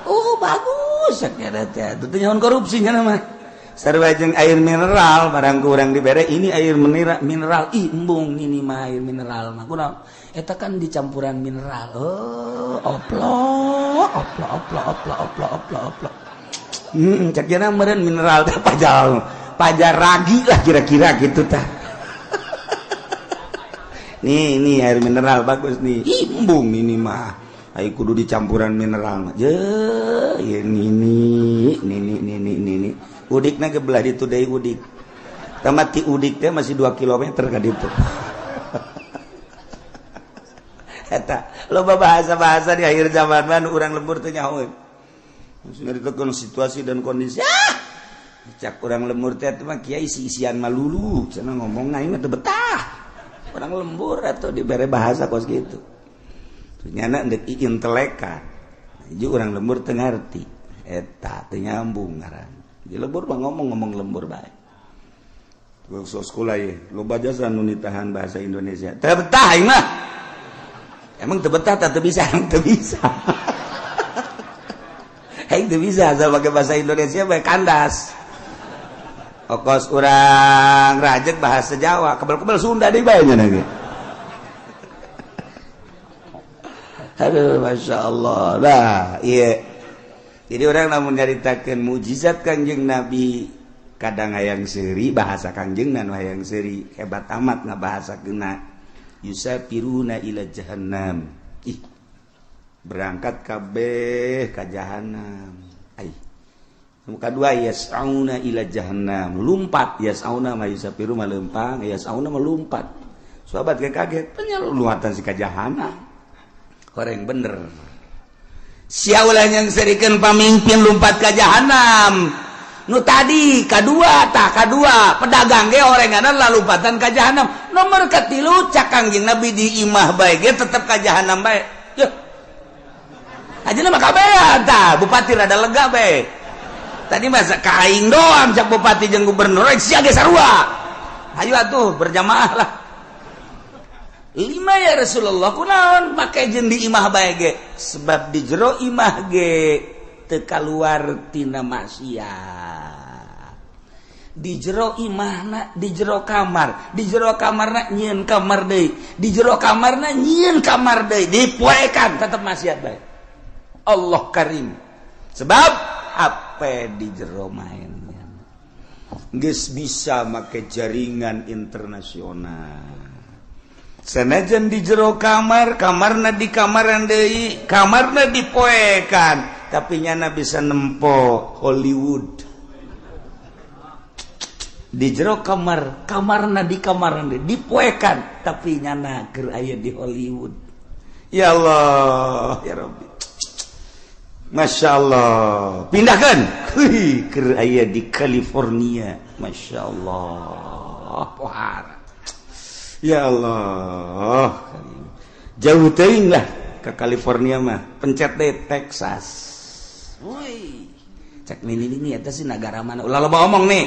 Oh bagus sakira teh, itu teh nyaho korupsinya mah. Sarua jeung air mineral barang ku urang dibere ini air mineral, mineral ih embung ini mah air mineral mah. Kunaon? Eta kan dicampuran mineral. Oh, oplo, oplo, oplo, oplo, oplo, oplo, oplo. Cek jana meureun mineral teh pajar, pajar ragi lah kira-kira gitu tah. Nih, nih air mineral bagus nih. Ih, embung ini mah. Ayo kudu dicampuran mineral mah. Je, ini ini ini ini ini ini. Udikna ge belah ditu deui udik. Tamat ti udik teh masih 2 km ka ditu. Eta loba bahasa-bahasa di akhir zaman mah urang lembur teh nyahoeun. Maksudnya ditekan situasi dan kondisi. Ah! Cak urang lembur teh mah kiai isi-isian malulu, cenah ngomong aing mah teu betah. Orang lembur atau dibere bahasa kos gitu. Nyana ndek intelekan. Jadi orang lembur teu ngarti. Eta teu nyambung ngaran. Di lembur mah ngomong-ngomong lembur bae. Sok sekolah ye, loba jasa nu nitahan bahasa Indonesia. Teu betah aing mah. Emang teu betah teu bisa, emang teu bisa. Aing teu bisa asal pakai bahasa Indonesia bae kandas. Okos urang rajek bahasa Jawa, kebel-kebel Sunda deui bae nya ge. Aduh, Masya Allah. Nah, iya. Jadi orang lamun nyaritakeun mukjizat Kangjeng Nabi, kadang hayang seuri bahasa Kangjeng nu hayang seuri hebat amat ngabahasakeunna. Yusafiruna ila jahannam. Ih. Berangkat kabeh ka jahannam. Ai. Muka dua yas'auna ila jahannam, lumpat yas'auna ma yusafiru ma lempang, yas'auna ma lumpat. Sahabat kaget, penyeluatan si ka jahannam. Horeng bener. Sia ulah yang serikeun pamimpin lumpat ka jahannam. Nu tadi kadua tah kadua pedagang ge orenganan lalumpatan ka jahannam. Nomor katilu cak Kangjeng Nabi di imah bae ge tetep ka jahannam bae. Yeuh. Ajeuna mah kabehan tah, bupati rada lega bae. Tadi masa kaing doang cak bupati jeung gubernur sia ge sarua. Ayo atuh berjamaah lah. 5 ya Rasulullah kunaon make jeung di imah bae ge? Sebab di jero imah ge teu kaluar tina maksiat. Di jero imahna di jero kamar, di jero kamarna nyieun kamar deui, di jero kamarna nyieun kamar deui, dipoekan tetep maksiat bae. Allah karim. Sebab apa di jero mainnya geus bisa make jaringan internasional. Senajan di jero kamar, kamarna di kamaran deui, kamarna dipoekan, tapi nyana bisa nempo Hollywood. Di jero kamar, kamarna di kamar dipoekan, tapi nyana keur aya di Hollywood. Ya Allah, ya Rabbi. Masya Allah. Pindahkan. Wih, keur aya di California. Masya Allah. Pohara. Ya Allah. Jauh teuing lah ke California mah. Pencet deh Texas. Wih. Cek nini nini eta sih negara mana? Ulah loba omong nih.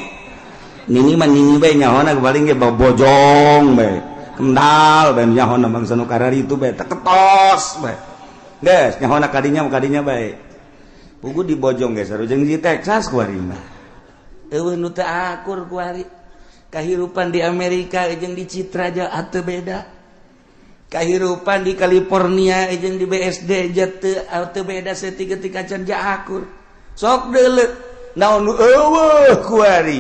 Nini mah nini bae nyahona paling ge bojong bae. Kendal bae nyahona bangsa nu karari itu bae teketos bae. Geus nyahona kadinya bae. Pugu di Bojong geus sareng di Texas kuari mah. Eueuh nu teu akur kuari. Kahirupan di Amerika jeung di Citra aja atuh beda. Kahirupan di California jeung di BSD aja teu beda saeutik-eutik acan ja akur. Sok deuleu naon nu eueuh kuari.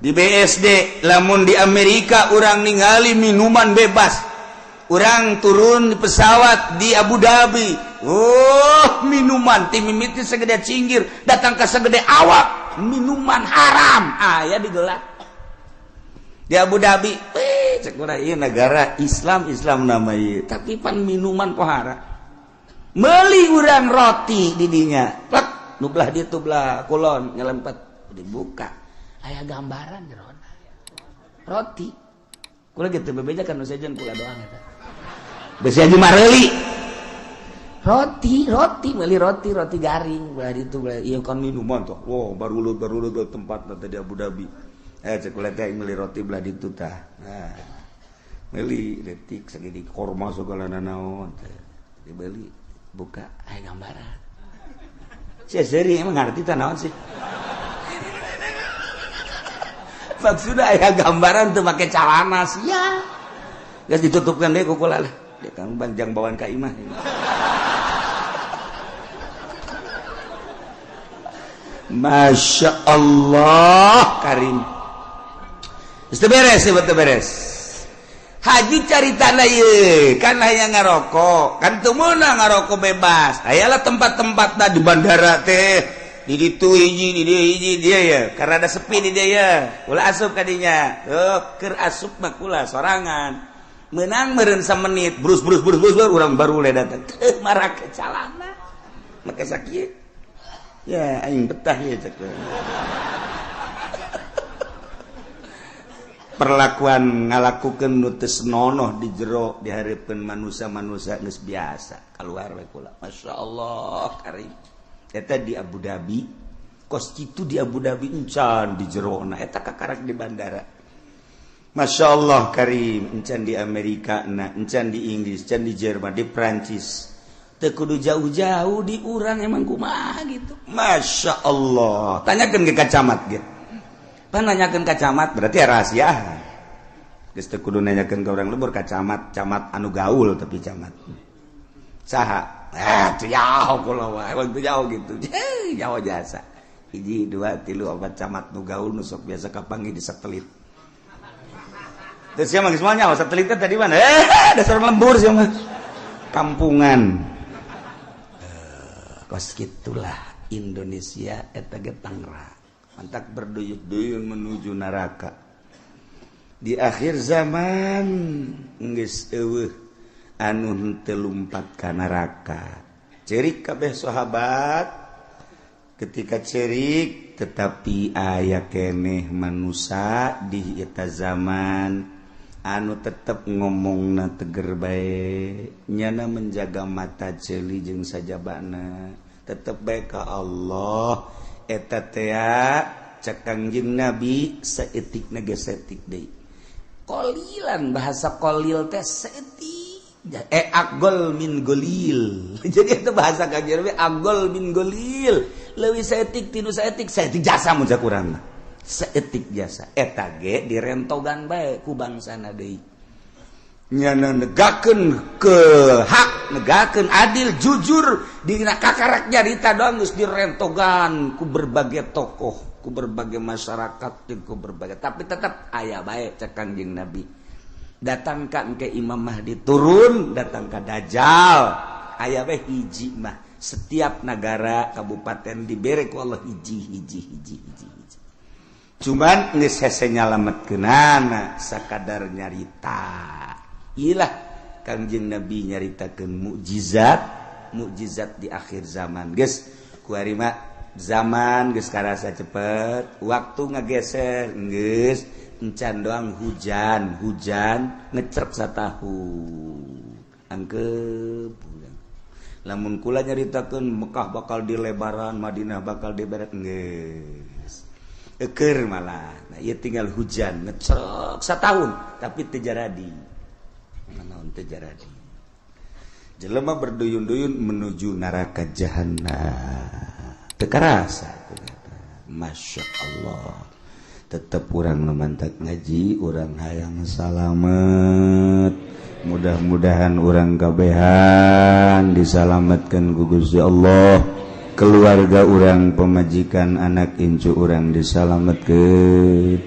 Di BSD lamun di Amerika urang ningali minuman bebas. Urang turun di pesawat di Abu Dhabi. Oh, minuman ti mimiti segede cinggir datang ke segede awak, minuman haram aya digelar. Di Abu Dhabi, weh cek urang ieu negara Islam, Islam nama ieu, tapi pan minuman pohara. Meuli urang roti di dinya. Plek, nu belah ditu belah kulon nyelempet dibuka. Aya gambaran jerona. Roti. Kula gitu bebeja kan nu sejen kula doang eta. Besi aja mareuli. Roti, roti, beli roti, roti garing belah ditu belah ieu kan minuman tuh. Wow, baru tempat tadi di Abu Dhabi. Cek kula teh meuli roti belah ditu tah. Nah. Meuli detik segede korma segala nanaon teh. Dibeli, buka aya gambaran. Sia seuri emang ngarti tah naon sih? Maksudna aya gambaran teu make calana sia. Geus ditutupkeun deui ku kula lah. Dia kan banjang bawaan ka imah. Masya Allah Karim. Geus beres, betul beres. Haji cari tanah ye, kan hayang ngarokok, kan teu meunang ngarokok bebas. Ayalah tempat-tempatna di bandara teh, di ditu hiji, di dieu hiji dia ya, karena ada sepi di dia ya. Ulah asup ka dinya. Tuh, keur asup mah kula sorangan. Menang meureun samenit, brus brus brus brus urang baru le datang. Teu marake calana. Make sakieu. Ya aing betah ya cek. Perlakuan ngalakukeun nu teu senonoh di jero dihareupeun manusia-manusia geus biasa keluar we kula. Masya Allah karim. Eta di Abu Dhabi, kos kitu di Abu Dhabi encan di jerona eta kakarak di bandara. Masya Allah karim, encan di Amerika na, encan di Inggris, encan di Jerman, di Prancis. Teu kudu jauh-jauh di urang emang kumaha gitu. Masya Allah. Tanyakeun ke camat ge. Pan nanyakeun ka camat berarti rahasia. Geus teu kudu nanyakeun ka urang lembur ka camat, camat anu gaul tapi camat. Saha? Teu jauh kula wae, emang teu jauh gitu. Jauh jasa. 1 2 3 4 camat nu gaul nu sok biasa kapanggih di satelit. Terus sia mah geus moal nyaho satelit teh tadi mana? Dasar lembur sia mah. Kampungan. Kos gitulah Indonesia eta ge Tangerang. Mantak berduyun-duyun menuju neraka. Di akhir zaman geus eueuh anu henteu lumpat ka neraka. Cerik kabeh sahabat ketika cerik tetapi aya keneh manusia di eta zaman anu tetep ngomongna teger bae, nyana menjaga mata ceuli jeung sajabana, tetep bae ka Allah. Eta tea cek Kangjeng Nabi saeutikna ge saeutik deui. Qalilan bahasa qalil teh saeutik. Agol min golil. Jadi itu bahasa Kangjeng Nabi agol min golil. Leuwih saeutik tinu saeutik, saeutik jasa mun cak urang mah. Saeutik jasa. Eta ge direntogan bae ku bangsana deui. Nyana negakeun ke hak, negakeun adil, jujur dina kakarak nyarita doang geus direntogan ku berbagai tokoh, ku berbagai masyarakat, jeung ku berbagai, tapi tetap aya bae cek Kangjeng Nabi. Datangkan ke Imam Mahdi turun, datang ke Dajjal, aya bae hiji mah Setiap negara kabupaten dibere ku Allah hiji hiji hiji hiji hiji. Cuman geus hese nyalametkeunana sakadar nyarita. Ilah Kangjeng Nabi nyaritakeun mukjizat, mukjizat di akhir zaman. Geus kuari mah zaman geus karasa cepet, waktu ngageser geus encan doang hujan, hujan ngecerp satahun. Angkep lamun kula nyaritakeun Mekah bakal dilebaran, Madinah bakal diberet geus. Eukeur malah. Nah, ieu tinggal hujan ngecerok satahun tapi teu jaradi. Naon teu jaradi. Jelema berduyun-duyun menuju neraka jahanam. Teu karasa Masya Allah. Tetep urang nu mantak ngaji, urang hayang salamet. Mudah-mudahan urang kabehan disalamatkan ku Gusti Allah, keluarga urang, pemajikan, anak incu urang disalamatkeun,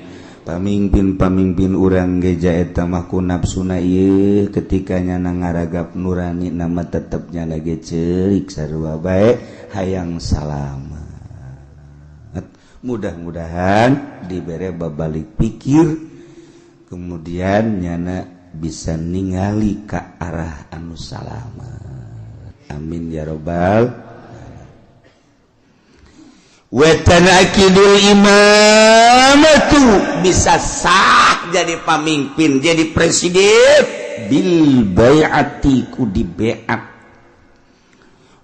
pamimpin-pamimpin urang geja eta mah ku nafsuna ieu ketika nyana ngaragap nurani nama tetepnya lagi ceurik sarua bae hayang salamet. Mudah-mudahan dibere babalik pikir kemudian nyana bisa ningali ka arah anu salamet. Amin ya robbal. Wa tanakidul imamatu bisa sah jadi pamimpin, jadi presiden bil bai'ati ku dibeat.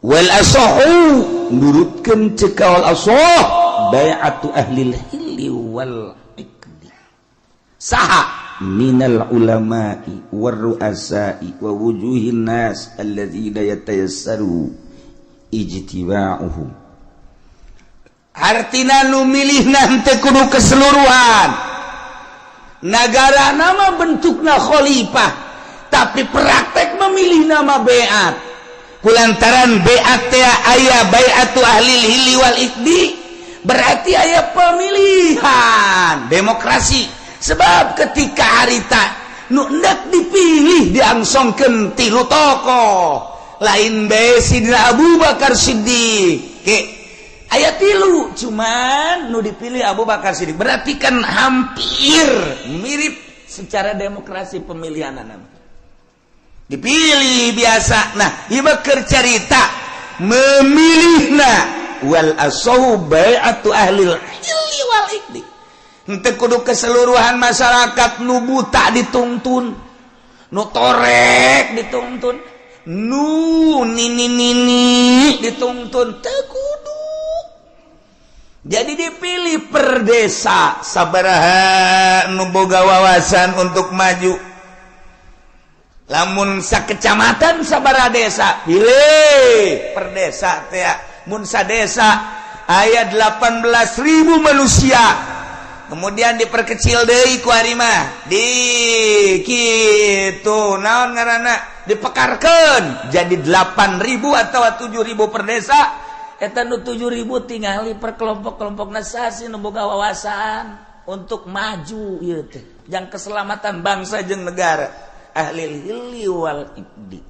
Wal asahu nurutkeun cekal asah bai'atu ahlil hilli wal iqdi. Saha minal ulama'i warru'asa'i wa wujuhin nas alladzina yatayassaru ijtiba'uhum. Artina nu milihna henteu kudu keseluruhan. Nagara nama bentukna khalifah, tapi praktek memilih nama beat. Kulantaran beat teh aya bai'atu ahlil hilli wal iqdi, berarti aya pemilihan demokrasi. Sebab ketika harita nu endek dipilih diangsongkeun tilu tokoh lain bae Sidina Abu Bakar Siddiq. Ke aya tilu cuman nu dipilih Abu Bakar Siddiq, berarti kan hampir mirip secara demokrasi pemilihan nama dipilih biasa. Nah, ieu mah keur carita memilihna wal asahu bai'atu ahlil hilli wal iqdi. Henteu kudu keseluruhan masyarakat nu buta dituntun, nu torek dituntun, nu nini nini dituntun, teu kudu. Jadi dipilih per desa sabaraha nu boga wawasan untuk maju. Lamun sakecamatan sabaraha desa, pilih per desa teh. Mun sadesa aya 18.000 manusia. Kemudian diperkecil deui ku ari mah di kitu naon ngaranna dipekarkeun jadi 8.000 atau 7.000 per desa. Eta nu 7.000 tingali per kelompok-kelompok sasi nu boga wawasan untuk maju ieu teh jang keselamatan bangsa jeung negara. Ahli hilli wal iqdi.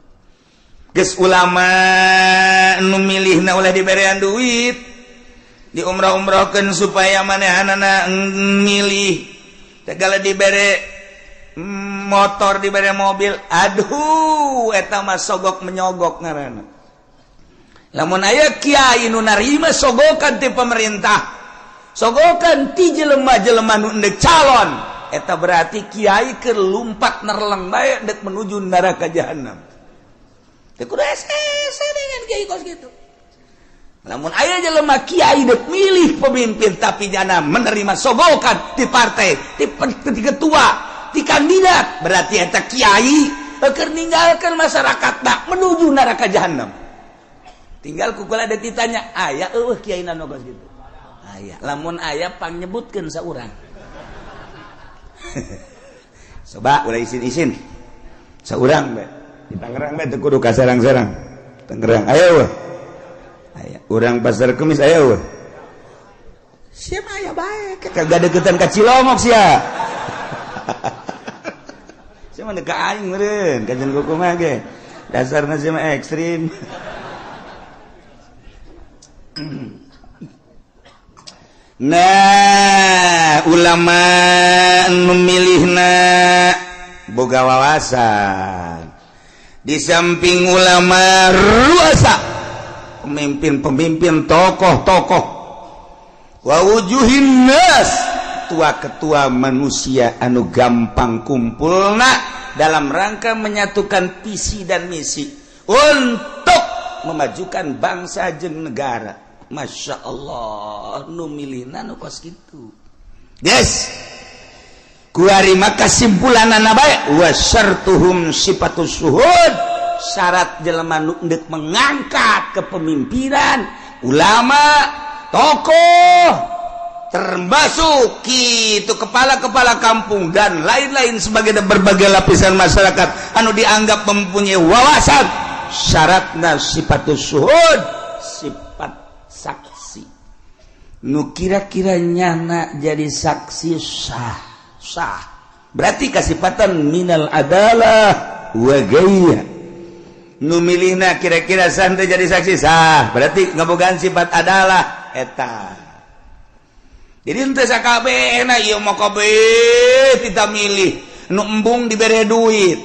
Geus ulama nu milihna ulah diberean duit, diumrah-umrahkeun supaya manehanana milih. Segala dibere motor, dibere mobil, aduh eta mah sogok menyogok ngaranna. Lamun aya kiai nu narima sogokan ti pemerintah, sogokan ti jelema-jelema nu endek calon, eta berarti kiai keur lumpat nerleng bae dek menuju neraka jahanam. Teu kudu hese dengan kiai kos kitu. Lamun aya jelema kiai dek milih pemimpin tapi jana menerima sogokan di partai, di ketua, di kandidat, berarti eta kiai keur ninggalkeun masyarakat tak menuju neraka jahanam. Tinggal kukula ada ditanya, aya eueuh kiai nu kos kitu. Aya, lamun aya pangnyebutkeun saurang. Coba ulah isin-isin. Saurang bae. Di Tangerang bae teu kudu ka Serang-serang. Tangerang aya eueuh. Aya. Urang Pasar Kemis aya eueuh. Sia mah aya bae, kagak deketan ka Cilongok sia. Sia mah ka aing meureun, kajen kumaha ge. Dasarna sia mah ekstrim. Nah, ulama nu milihna boga wawasan. Di samping ulama ruasa, pemimpin-pemimpin, tokoh-tokoh, wa wujuhin nas, ketua-ketua manusia anu gampang kumpulna dalam rangka menyatukan visi dan misi untuk memajukan bangsa jeung negara. Masya Allah, nu milihna nu kos kitu. Yes, kuari maka kesimpulanana bae wa syartuhum sifatus syuhud, syarat jelema nu endek mengangkat kepemimpinan ulama, tokoh, termasuk itu kepala-kepala kampung dan lain-lain sebagai berbagai lapisan masyarakat anu dianggap mempunyai wawasan, syaratna sifatus syuhud, sifat saksi nu kira-kira nyana jadi saksi sah sah, berarti kasipatan minal adalah wa gaya nu milihna kira-kira santai jadi saksi sah, berarti ngabogaan sifat adalah eta. Jadi ente sakabehna ieu mah kabeh kita milih nu embung dibere duit,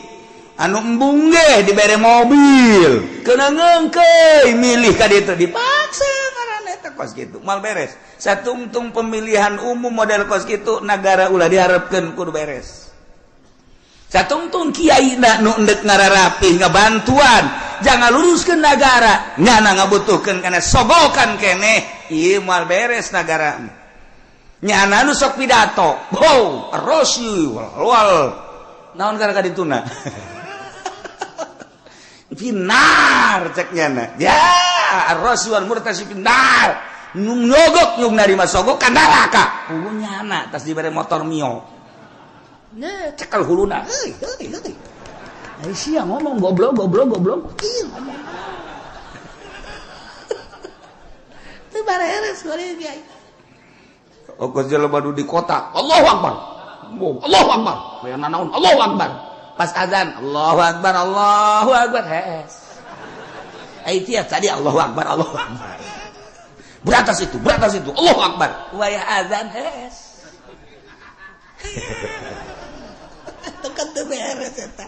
anu embung ge dibere mobil, kena ngeungkeuy milih ka ditu, dipaksa ngaranna eta kos kitu moal beres. Satungtung pemilihan umum model kos kitu, nagara ulah diharapkeun kudu beres. Satungtung kiai na nu endek ngararapih ngabantuan jangan luruskeun nagara, ngana ngabutuhkeun kana sogokan keneh, ieu moal beres nagara. Nyana nu sok pidato, wow, rosi wal naon kana kadituna finar cek nyana ya rosi wal murtasi finar, nu nyogok nyug narima sogok ka neraka puguh nyana tas dibere motor Mio. Nah, cekel huluna heuy heuy heuy. Ai sia ngomong goblok goblok goblok. Ih ngomong. Teu bareres goreng kiai. Okos jelema nu di kota, Allahu Akbar. Allahu Akbar. Aya nanaon Allahu Akbar. Pas azan, Allahu Akbar, Allahu Akbar. Hees. Ai tiap tadi Allahu Akbar, Allahu Akbar. Beratas itu, Allahu Akbar. Wayah azan hees. Tekan teu beres eta.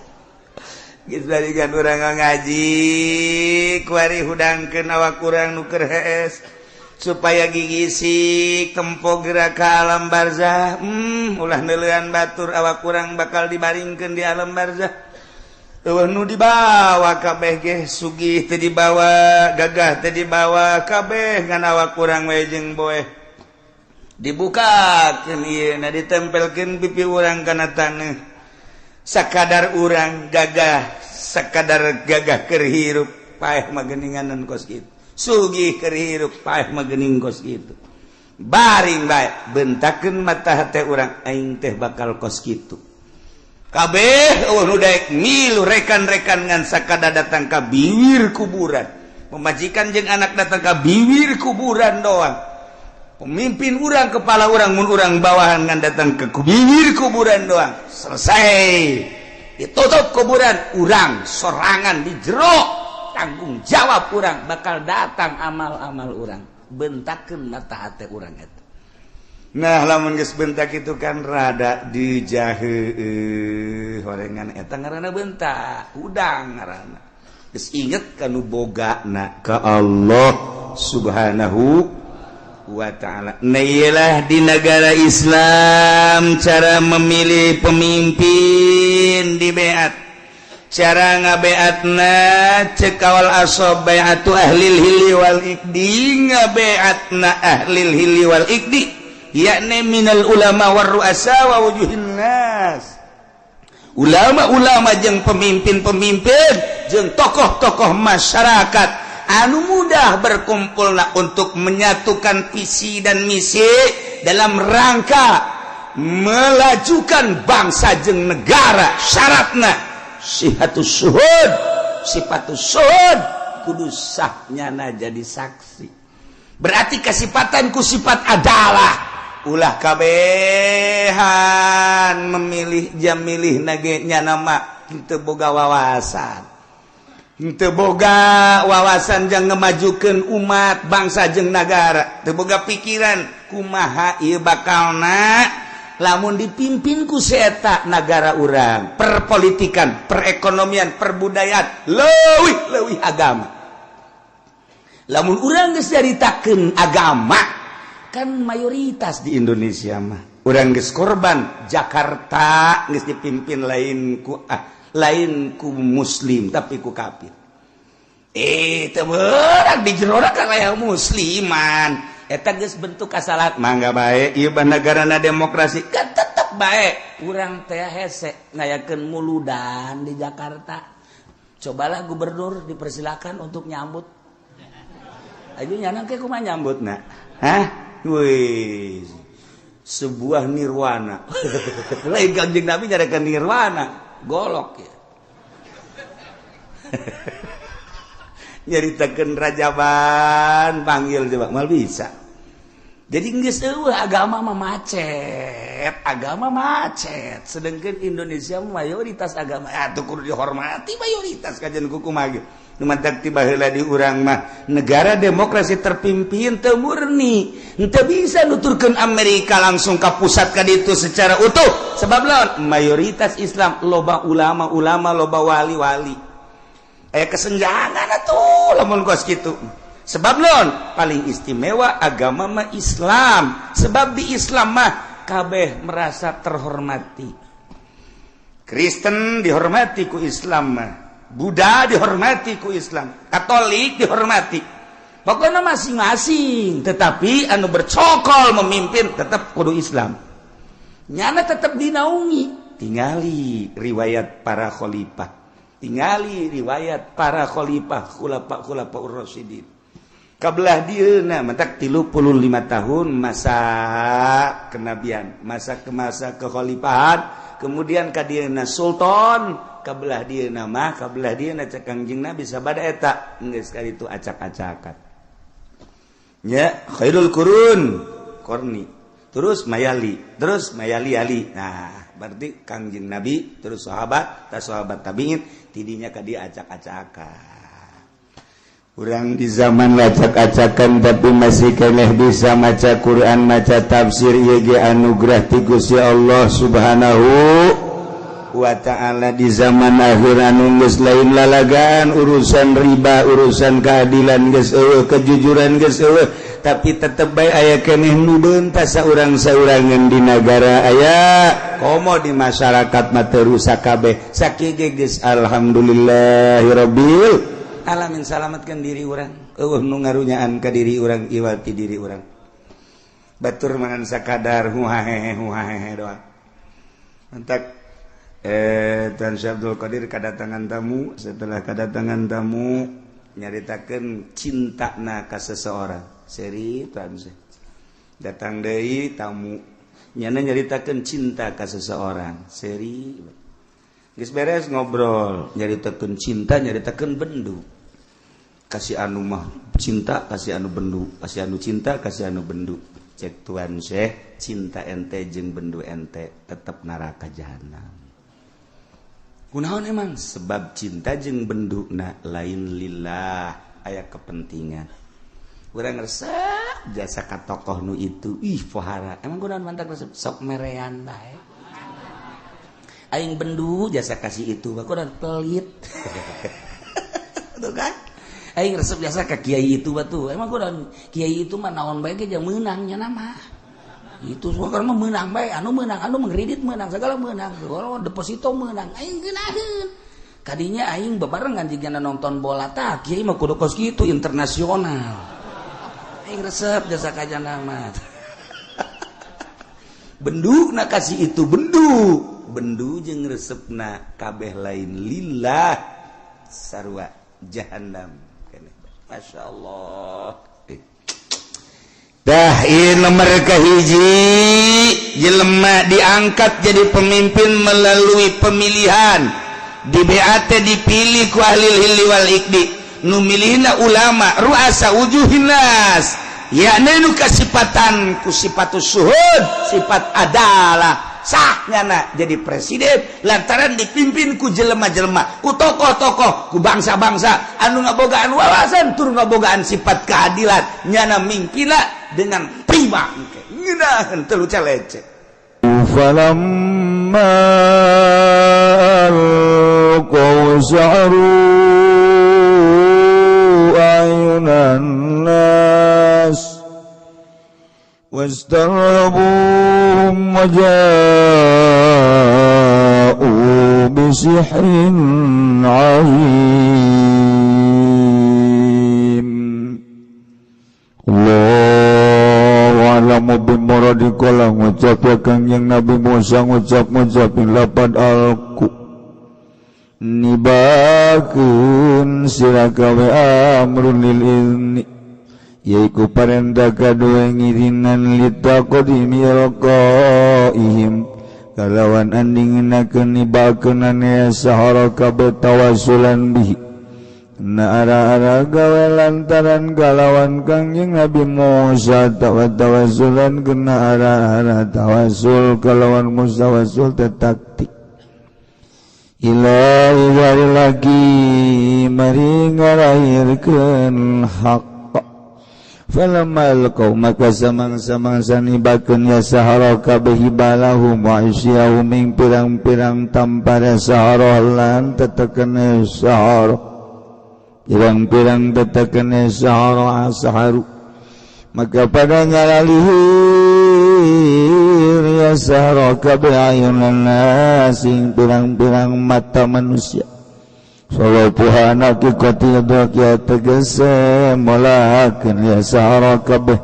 Geus balikan urang ngaji, kuari hudangkeun awak urang nu keur hees. Supaya gigisik tempo gerak ke alam barzah. Ulah neuleuan batur, awak kurang bakal dibaringkeun di alam barzah. Eueuh nu dibawa kabeh ge, sugih teu dibawa, gagah teu dibawa, kabeh ngan awak kurang we jeung boeh. Dibukakeun ieu na, ditempelkeun pipi urang kana taneuh. Sakadar urang gagah, sakadar gagah keur hirup, paeh mah geuninganan kos kitu. Sugih keur hirup paeh mah geuning kos kitu. Baring bae bentakeun mata hate urang, aing teh bakal kos kitu. Kabeh eueuh nu daek milu rekan-rekan ngan sakada datang ka bibir kuburan. Pemajikan jeung anak datang ka bibir kuburan doang. Pemimpin urang, kepala urang, mun urang bawahan ngan datang ke bibir kuburan doang. Selesai. Ditutup kuburan urang sorangan di jero. Tanggung jawab urang bakal datang amal-amal urang, bentakeun mata hate urang eta. Nah, lamun geus bentak itu kan rada dijahe horengan eta ngaranna bentak hudang ngaranna. Geus inget ka nu bogana ka Allah Subhanahu wa ta'ala. Nah, iyalah di negara Islam cara memilih pemimpin di beat. Cara ngabeatna cek kawal asob bai'atu ahlil hilli wal iqdi, ngabeatna ahlil hilli wal iqdi yakni minal ulama war ru'asa wa wujuhin nas. Ulama-ulama jeung pemimpin-pemimpin jeung tokoh-tokoh masyarakat anu mudah berkumpulna untuk menyatukan visi dan misi dalam rangka melajukan bangsa jeung negara. Syaratna sihatus syuhud, sifatus syuhud, kudu sahnyana jadi saksi. Berarti kasipatan ku sifat adalah ulah kabehan memilih jam milih nage nyana mah teu boga wawasan. Teu boga wawasan jang ngemajukeun umat, bangsa jeung negara. Teu boga pikiran kumaha ieu bakalna lamun dipimpin ku si eta nagara urang, perpolitikan, perekonomian, perbudayaan, leuwih leuwih agama. Lamun urang geus nyaritakeun agama kan mayoritas di Indonesia mah, urang geus korban Jakarta geus dipimpin lain ku muslim, tapi ku kafir. Teu meurang di jero kan aya musliman. Eta geus bentuk kasalahan. Mangga bae ieu negarana demokrasi kan, tetep bae urang teh hese ngayakeun muludan di Jakarta. Cobalah gubernur dipersilakan untuk nyambut aja. Nyana ke kumaha nyambutna? Hah, wih, sebuah nirwana. Lain Kanjeng Nabi nyarikan nirwana, golok ya. Nyaritakeun rajaban, panggil coba, mal bisa. Jadi geus euweuh agama mah, macet agama, macet. Sedangkan Indonesia mayoritas agama atuh kudu dihormati mayoritas. Kajian kumaha ge nu mantak tiba heula di urang mah negara demokrasi terpimpin teu murni, henteu bisa nuturkeun Amerika langsung ka pusat ka ditu secara utuh. Sebab lawan mayoritas Islam, loba ulama-ulama, loba wali-wali, aya kesenjangan atuh lamun kos kitu. Sebab non paling istimewa agama mah Islam, sebab di Islam mah kabeh merasa terhormati. Kristen dihormati ku Islam mah, Buddha dihormati ku Islam, Katolik dihormati, pokoknya masing-masing. Tetapi anu bercokol memimpin tetap kudu Islam, nyana tetap dinaungi. Tingali riwayat para khalifah, tingali riwayat para khalifah, khulafa khulafa Rasyidin kabelah dieuna. Mentak 35 tahun masa kenabian, masa ke masa kekhalifahan, kemudian ka dieuna sultan. Kabelah dieuna mah, kabelah dieuna cek Kangjeng Nabi, sabada eta geus itu acak-acakan nya. Khairul qurun qarni, terus mayali, terus mayali ali. Nah, berarti Kangjeng Nabi, terus sahabat, tas sahabat, tabiin, tidinya ka dia acak-acakan. Urang di zaman acak-acakan tapi masih keneh bisa maca Quran, maca tafsir, ieu ge anugerah ti Gusti Allah Subhanahu wa Ta'ala. Di zaman akhir anu geus lain lalagaan, urusan riba, urusan keadilan geus euweuh, kejujuran geus euweuh, tapi tetep bae aya keneh nu beuntas saurang-saurangan di nagara aya, komo di masyarakat mah teu rusak kabeh. Sakieu ge geus alhamdulillahirabbil alamin, salamatkan diri urang, euweuh nu ngarunyaan ka diri urang, iwati diri urang. Batur mangan sakadar huhahehe huhahehe doang. Mantak Tan Syekh Abdul Qadir kedatangan tamu. Setelah kedatangan tamu, nyaritakeun cintana ka seseorang. Seri Tuan Syekh datang deui tamu, nyana nyaritakeun cinta ka seseorang. Seri geus beres ngobrol, nyaritakeun cinta, nyaritakeun bendu. Kasih anu mah cinta, kasih anu bendu, kasih anu cinta, kasih anu bendu. Cek Tuan Syekh, cinta ente jeung bendu ente tetap neraka jahanam. Kunaon emang? Sebab cinta jeung bendu na lain lillah, aya kepentingan. Urang resep jasa ka tokoh nu itu, ih pohara. Emang kunaon mantak resep? Sok merean bae. Aing bendu jasa kasih itu, kunaon? Pelit. Tuh kan? Aing resep jasa ka kiai itu batu. Emang kunaon? Kiai itu mah naon bae ge meunang nya nama. Itu semua mah meunang bae, anu meunang, anu mengkredit meunang, segala meunang, deposito meunang. Aing geunaheun. Kadinya aing bebarengan jigana nonton bola, tah kiai mah kudu kos kitu, internasional. Aing resep jasa ka jana mah. Bendu na kasih itu bendu. Bendu jeung resepna kabeh lain lillah, sarua jahanam. Masya Allah. Dah, ieu nomor kahiji, jelema diangkat jadi pemimpin melalui pemilihan di BAT, dipilih ku ahli hilli wal iqdi, nu milihna ulama, ruasa wujuhin nas, yakni nu kasipatan ku sifat suhud, sifat adalah. Sah nyana jadi presiden lantaran dipimpin ku jelema-jelema, ku tokoh-tokoh, ku bangsa-bangsa anu ngabogaan wawasan tur ngabogaan sifat keadilan. Nyana mingpina dengan prima ngeunaheun teu lecek. Falamma alqaw sa'ru ayunan nas wastarhabuhum wa ja'u bisihrin 'azim. Allahu a'lamu bimuradi kala ngucap ya Kangjeng Nabi Musa ngucap-ngucapin lapad alku nibakeun sira kawe amrun lil izni yaiku parentah kadue ngirinan litaqdimi alqaihim kalawan andinginakeun nibakeunane ya sahara kabeh tawassulan bihi na ara-ara gawe lantaran kalawan Kangjeng Nabi Musa tawassulan kena ara-ara tawassul kalawan mustawassul taktik ila idari lagi mari ngarahirkeun hak. Falamma alqaw maka samang-samangsa nibakeun ya sahara kabeh hibalahum wa isyahum ing pirang-pirang tampara sahara lan tetekene sahara pirang-pirang tetekene sahara saharu maka pada ngalalihir ya sahara kabeh ayunan nas ing pirang-pirang mata manusia. Salapuhana kikoti ya tegese molakeun ya sahara kabeh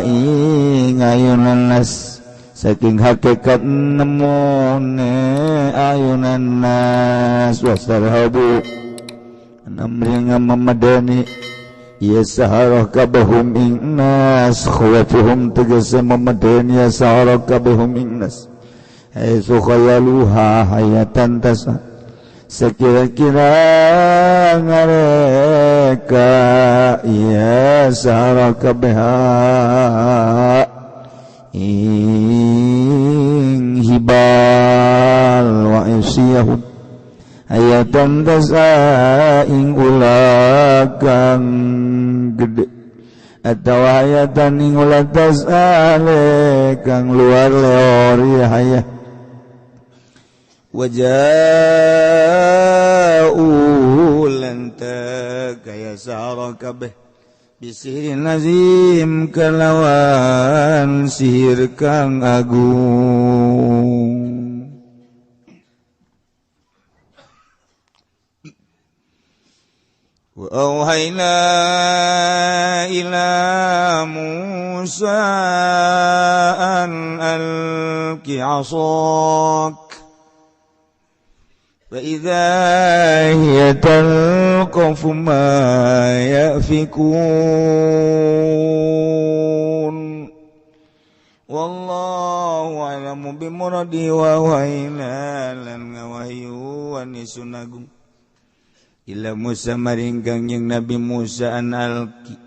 ing ayunan nas saking hakikat nemune ayunan nas wasarhabu namringa memadani ya sahara kabehum ing nas khawafuhum tegese memadani ya sahara kabehum ing nas haitsu khayaluha hayatan tasa sekira-kira ngareka ya sahara kabeha ing hibal wa isyahum hayatan tasa ing ulah kang gede atau hayatan ing ulah tasa kang luar leor ya hayah. Waja'u lanta kaya sahara kabeh bisihirin azim kalawan sihir kang agung. Wa auhayna ila Musa an alqi 'asak فإذا هي تلقف ما يأفكون والله أعلم بمراده وأوحينا lan ngawahyuan isun agung ila Musa maring Kangjeng Nabi Musa an alqi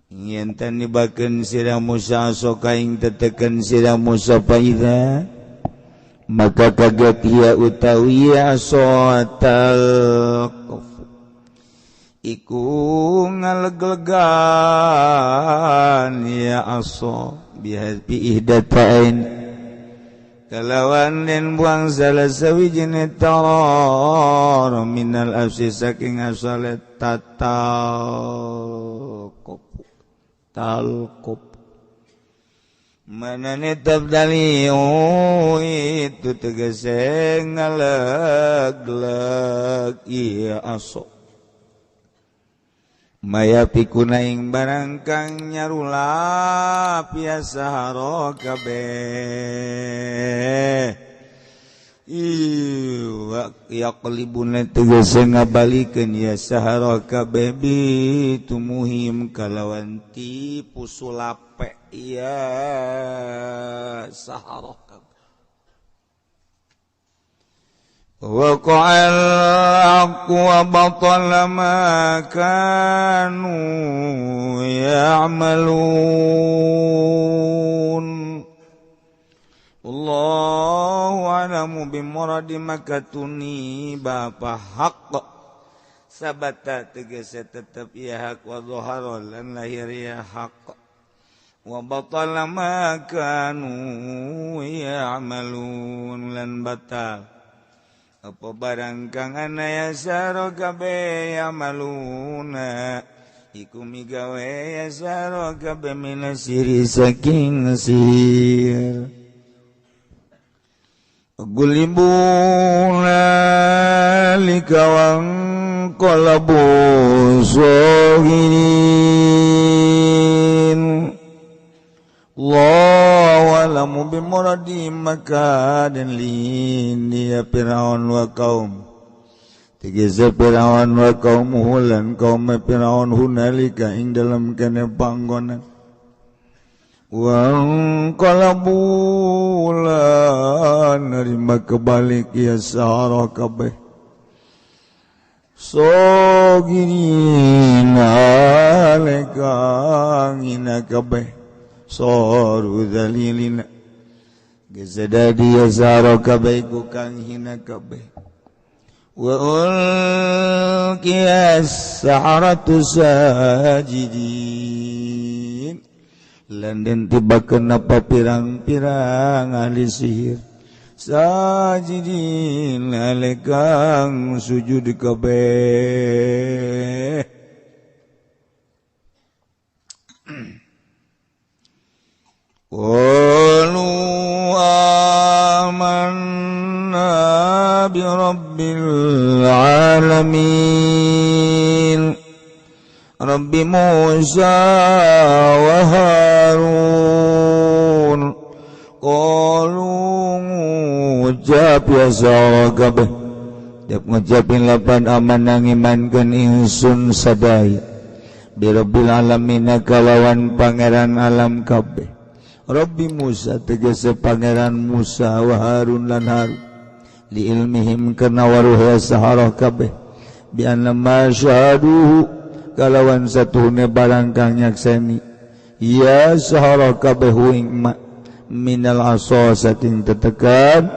yen tan nibakeun sira Musa soka ing teteken sira Musa faida maka kaget ia utawi asotal kofu iku ngaleglegan ya aso bihadbi ihdatain kalawan den buang salah sawijine taror minal afsi saking asale tatal kofu talqop manane tabdali itu tegese ngalegleg iya aso maya pikuna ing barang kang nyarulap ya sahara kabeh yaqlibuna tegese ngabalikeun ya sahara kabeh bi tumuhim kalawan tipu sulape ya sahara waqa'al haqqu wa batala ma kanu ya'malun. Allahu a'lamu bimuradi makatuni bapa haq sabata tegese tetep ya hak wa dhahara lan lahir ya haq wa batala ma kanu ya'malun lan batal apa barang kang ana ya saro kabe ya'maluna iku migawe ya saro kabe minasiri saking sihir gulibu nalika wangqalabu sagirin Allahu a'lamu bimuradi makadan lin ya Fir'aun wa kaum tegese Fir'aun wa kaumuhu lan kaum Fir'aun hunalika ing dalam kene panggonan wangqalabu lan nerima kebalik ya sahara kabeh sogirin alekang ina kabeh soru zalilina gezedadi ya sahara kabeh iku kang hina kabeh wa ulqiyas saharatu sajidin lan den tibakeun apa pirang-pirang ahli sihir sajidin alekang sujud kabeh. Qalu amanna bi rabbil alamin Rabbi Musa wa Harun qalu ngucap ya sara kabeh tiap ngucapin lapan aman ngimankeun ingsun sadaya bi rabbil alamin kalawan pangeran alam kabeh Rabbi Musa tegese pangeran Musa wa Harun lan Harun li ilmihim kana waruh ya saharah kabeh bi anna ma syahaduhu kalawan satuhune barang kang nyakseni ya sahara kabeh ing ma minal asa saking tetekan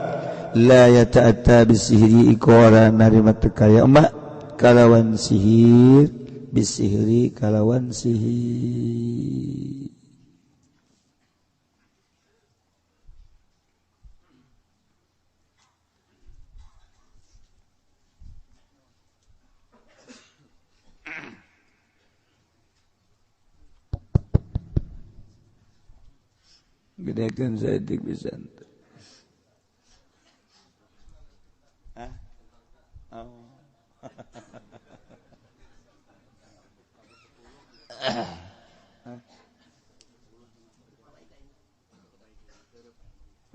la yata'atta bisihri iku ora narima teka ya ma kalawan sihir bisihri kalawan sihir. Gedekan saeutik pisan. Hah? Oh.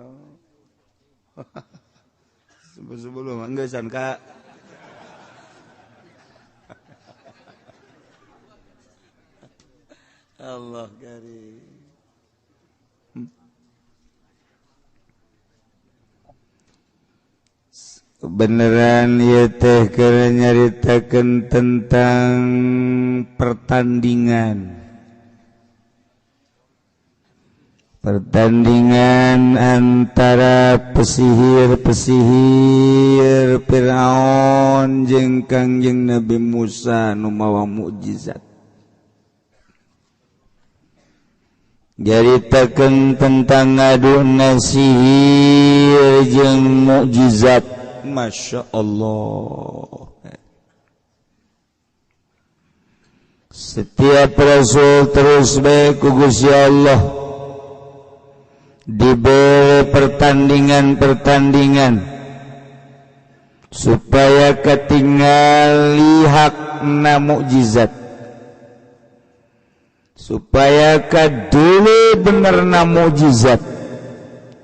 Oh. Sebelum enggak san Kak. Allah karim. Beneran ya teh keur nyaritakeun tentang pertandingan. Pertandingan antara pesihir-pesihir Fir'aun jeung Kangjeng Nabi Musa nu mawa mukjizat. Nyaritakeun tentang ngaduna sihir jeung mukjizat. Masya Allah. Setiap rasul terus bae ku Gusti Allah diberi pertandingan-pertandingan supaya ketinggali hakna mukjizat, supaya kadulu benerna mukjizat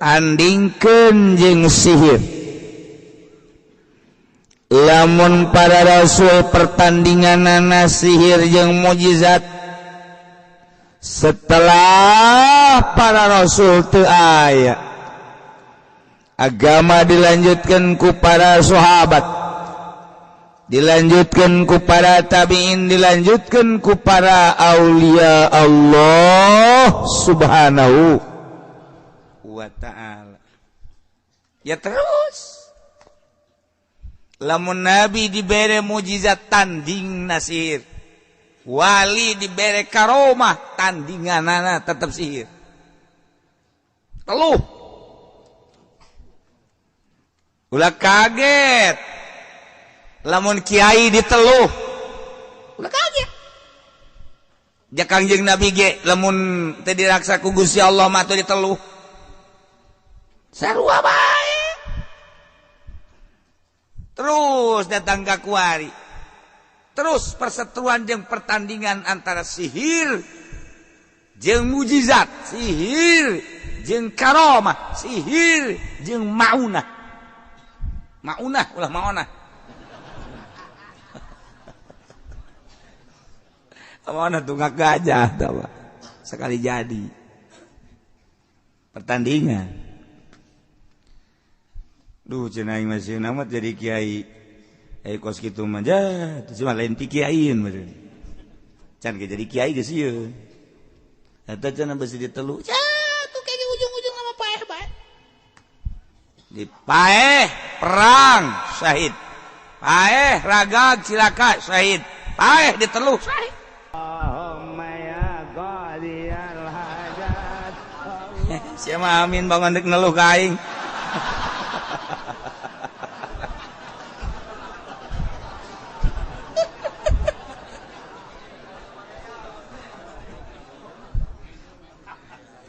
andingkeun jeung sihir. Lamun para rasul pertandinganana sihir jeung mukjizat, setelah para rasul teu aya, agama dilanjutkan ku para sahabat, dilanjutkan ku para tabi'in, dilanjutkan ku para aulia Allah subhanahu wa ta'ala. Ya terus. Lamun nabi dibere mujizat tanding sihir. Wali dibere karomah tandinganana tetep sihir. Teluh. Ulah kaget. Lamun kiai diteluh. Ulah kaget. Ja Kangjeng Nabi ge lamun teu diraksa ku Gusti Allah mah teu diteluh. Sarua bae. Terus datang ka kuari. Terus perseteruan jeung pertandingan antara sihir jeung mujizat, sihir jeung karomah, sihir jeung maunah. Maunah ulah maonah. Maonah tunggak gajah tawa. Sekali jadi. Pertandingan. Duh cenah aing masih amat jadi kiai. Kos kitu mah jah, teu mah lain ti kiaiin meureun. Can ge jadi kiai geus sieun. Eta cenah besi ditelu. Cah, tuh kayaknya ujung-ujung sama paeh bae. Di paeh perang syahid. Paeh ragag cilaka syahid. Paeh diteluh syahid. Allahumma ya qadiyal hajat. Sia mah amin bangun deuk neluh ka aing.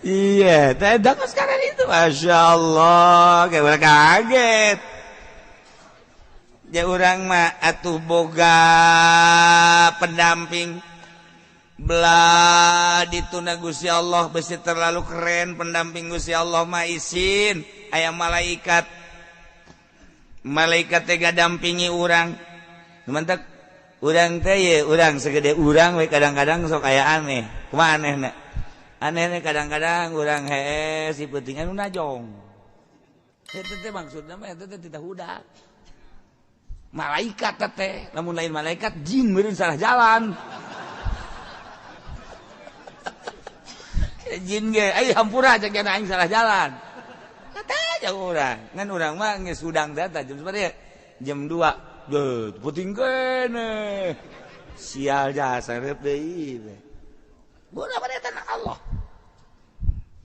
Iya, tidak sekarang itu, masya Allah, kayak orang kaget. Ya orang mah atuh boga pendamping, belah dituna Gusti Allah besi terlalu keren pendamping Gusti Allah mah isin, aya malaikat, malaikat teh dampingi urang, mantap. Urang teh ye, urang segede urang we kadang-kadang sok aya aneh, kumaha anehna? Aneh kadang-kadang urang heeh si penting anu najong. Eta teh maksudna mah eta teh tidak hudak. Malaikat teh, lamun lain malaikat jin meureun salah jalan. Jin ge ai hampura cek aing salah jalan. Kata aja urang. Ngan urang mah geus hudang teh jam sabaraha? Jam 2. Deuh, penting keneh. Sial jasa reup deui. Bukan pada tanah Allah.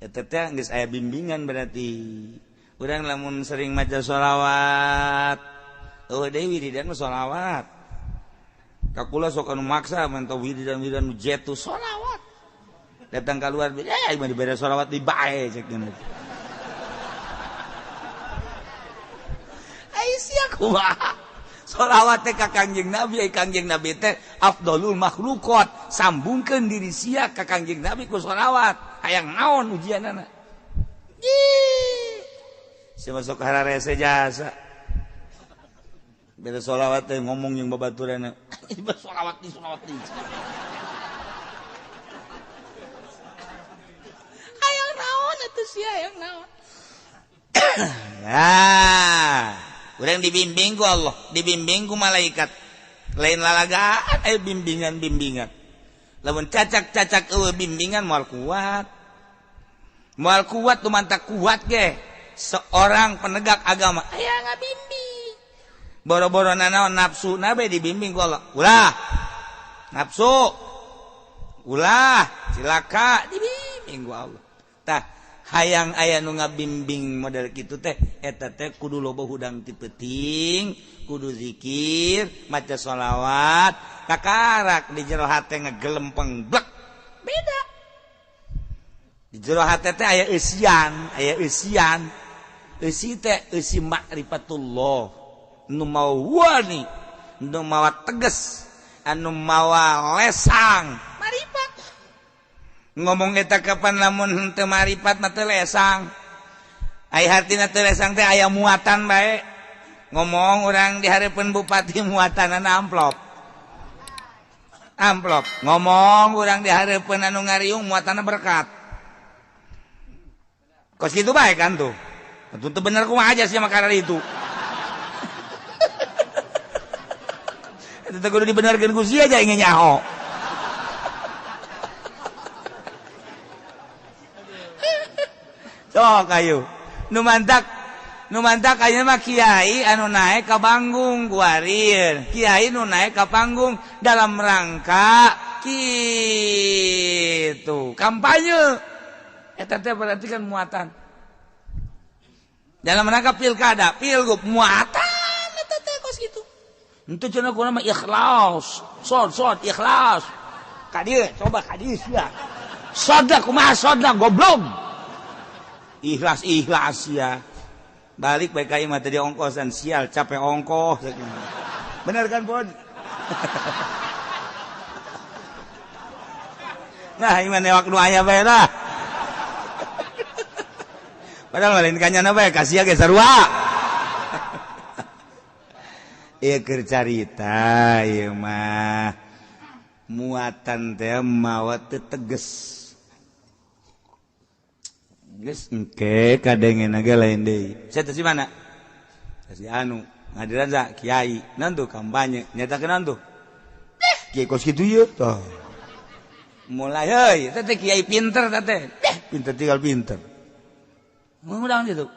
Eta teh geus aya bimbingan berarti. Urang lamun sering maca sholawat, eueuh deui wiridan mah sholawat. Ka kula sok anu maksa menta wiridan-wiridan nu jetu sholawat. Datang kaluar, eh mah dibere sholawat di bae cek geuna. Ai sia kumaha? Sholawat teh ka Kangjeng Nabi, Kangjeng Nabi teh afdolul makhluqat. Sambungkeun diri sia ka Kangjeng Nabi ku sholawat. Hayang naon ujianana? Ih. Sia masuk hararese jasa. Beda sholawat teh ngomong jeung babaturanna. Sholawat di sholawat di. Hayang naon atuh sia hayang naon? Ya. Urang dibimbing ku Allah, dibimbing ku malaikat. Lain lalagaan aya bimbingan-bimbingan. Lamun cacak-cacak eueuh bimbingan moal kuat. Moal kuat tu mantak kuat ge. Seorang penegak agama aya ngabimbing. Boro-boro nanaon nafsu na bae dibimbing ku Allah. Ulah. Nafsu. Ulah, cilaka dibimbing ku Allah. Tah hayang aya nu ngabimbing model kitu teh eta teh kudu loba hudang ti peuting, kudu zikir, maca sholawat, kakarak di jero hate ngegelempeng blek. Beda. Di jero hate teh aya eusian, aya eusian. Eusi teh eusi makrifatullah. Nu mawa wani, nu mawa tegas, anu mawa lesang, marifat. Ngomong eta kapan lamun henteu maripat mah teu lesang. Ai hartina teu lesang teh aya muatan bae. Ngomong urang di hareupeun bupati muatanana amplop. Amplop. Ngomong urang di hareupeun anu ngariung muatanna berkat. Kos kitu bae kan tuh. Atuh teu bener kumaha aja sia makanan itu. Eta teh kudu dibenerkeun ku sia aja ingin nyaho. Sok ayo nu mantak Nu mantak ayeuna mah kiai anu naik ka panggung guarir. Kiai nu naik ka panggung dalam rangka kitu kampanye. Eta teh berarti kan muatan. Dalam rangka pilkada, pilgub muatan eta teh kos kitu. Henteu cenah kuna mah ikhlas. Sod ikhlas. Ka dieu coba ka dieu sia. Sodna kumaha sodna goblok. Ikhlas ya. Balik baik kayak mah tadi ongkosan sial capek ongkoh. Bener kan Bon? Nah iman newak nu aya bae lah. Padahal lain kanyana bae kasih ge sarua. Ieu keur carita ieu mah muatan teh mawa teu teges. Geus engke kadengen ge lain deui. Saya teh si mana? Si anu ngadiran sa kiai naon tuh kampanye nyatakeun naon tuh? Kiai kos kitu ieu tah. Mulai heuy teh teh kiai pinter teh teh. Pinter tinggal pinter. Ngundang gitu.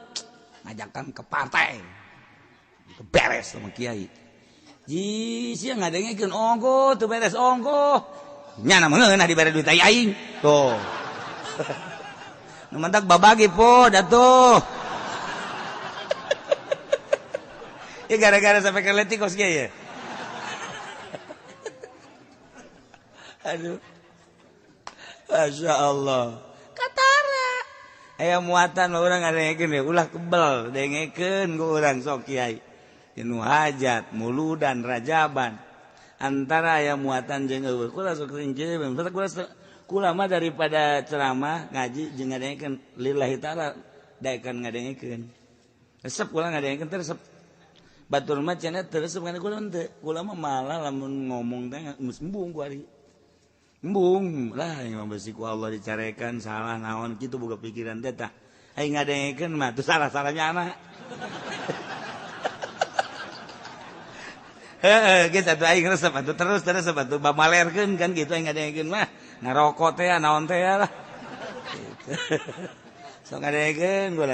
Ngajakan ke partai. Beres sama kiai. Ji sia ngadengekeun ongkoh teu beres ongkoh. Nyana mah ngeunah dibere duit aing. Tuh. Nu mantak babagi po datuh. Ya gara-gara sampai ke letik kos kieu ya. Aduh. Masya Allah. Katara. Aya muatan mah urang ngadengekeun we ulah kebel dengekeun ku urang sok kiai. Nu hajat, muludan, rajaban. Antara aya muatan jeung eueuh. Kula sok sing kula mah daripada ceramah ngaji jeung ngadengekeun lillahi taala daekan ngadengekeun. Resep kula ngadengekeun teh resep. Batur mah cenah teu resep kana kula henteu. Kula mah malah lamun ngomong teh geus embung ku ari. Embung lah yang besi ku Allah dicarekan salah naon kitu boga pikiran teh tah. Aing ngadengekeun mah teu salah-salahnya anak. Heeh, geus atuh aing resep atuh terus resep atuh bamalerkeun kan kitu aing ngadengekeun mah. Ngarokok teh naon teh lah. Sok ngadengekeun gua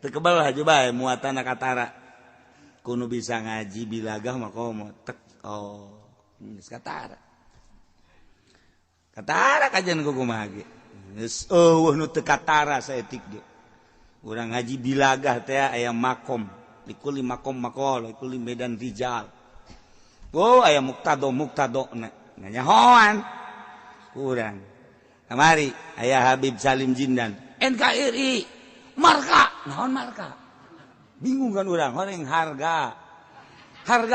teu kebel haju bae muatan katara. Kudu bisa ngaji bilagah mah komo tek oh geus katara. Katara kajian ku kumaha ge. Geus eueuh nu teu katara saeutik ge. Urang ngaji bilagah teh aya makom, likuli makom maqal, likuli medan rijal. Oh aya muktado muktadona. Nganyahoan. Kurang kamari aya Habib Salim Jindan NKRI marka naon marka bingung kan urang horeng harga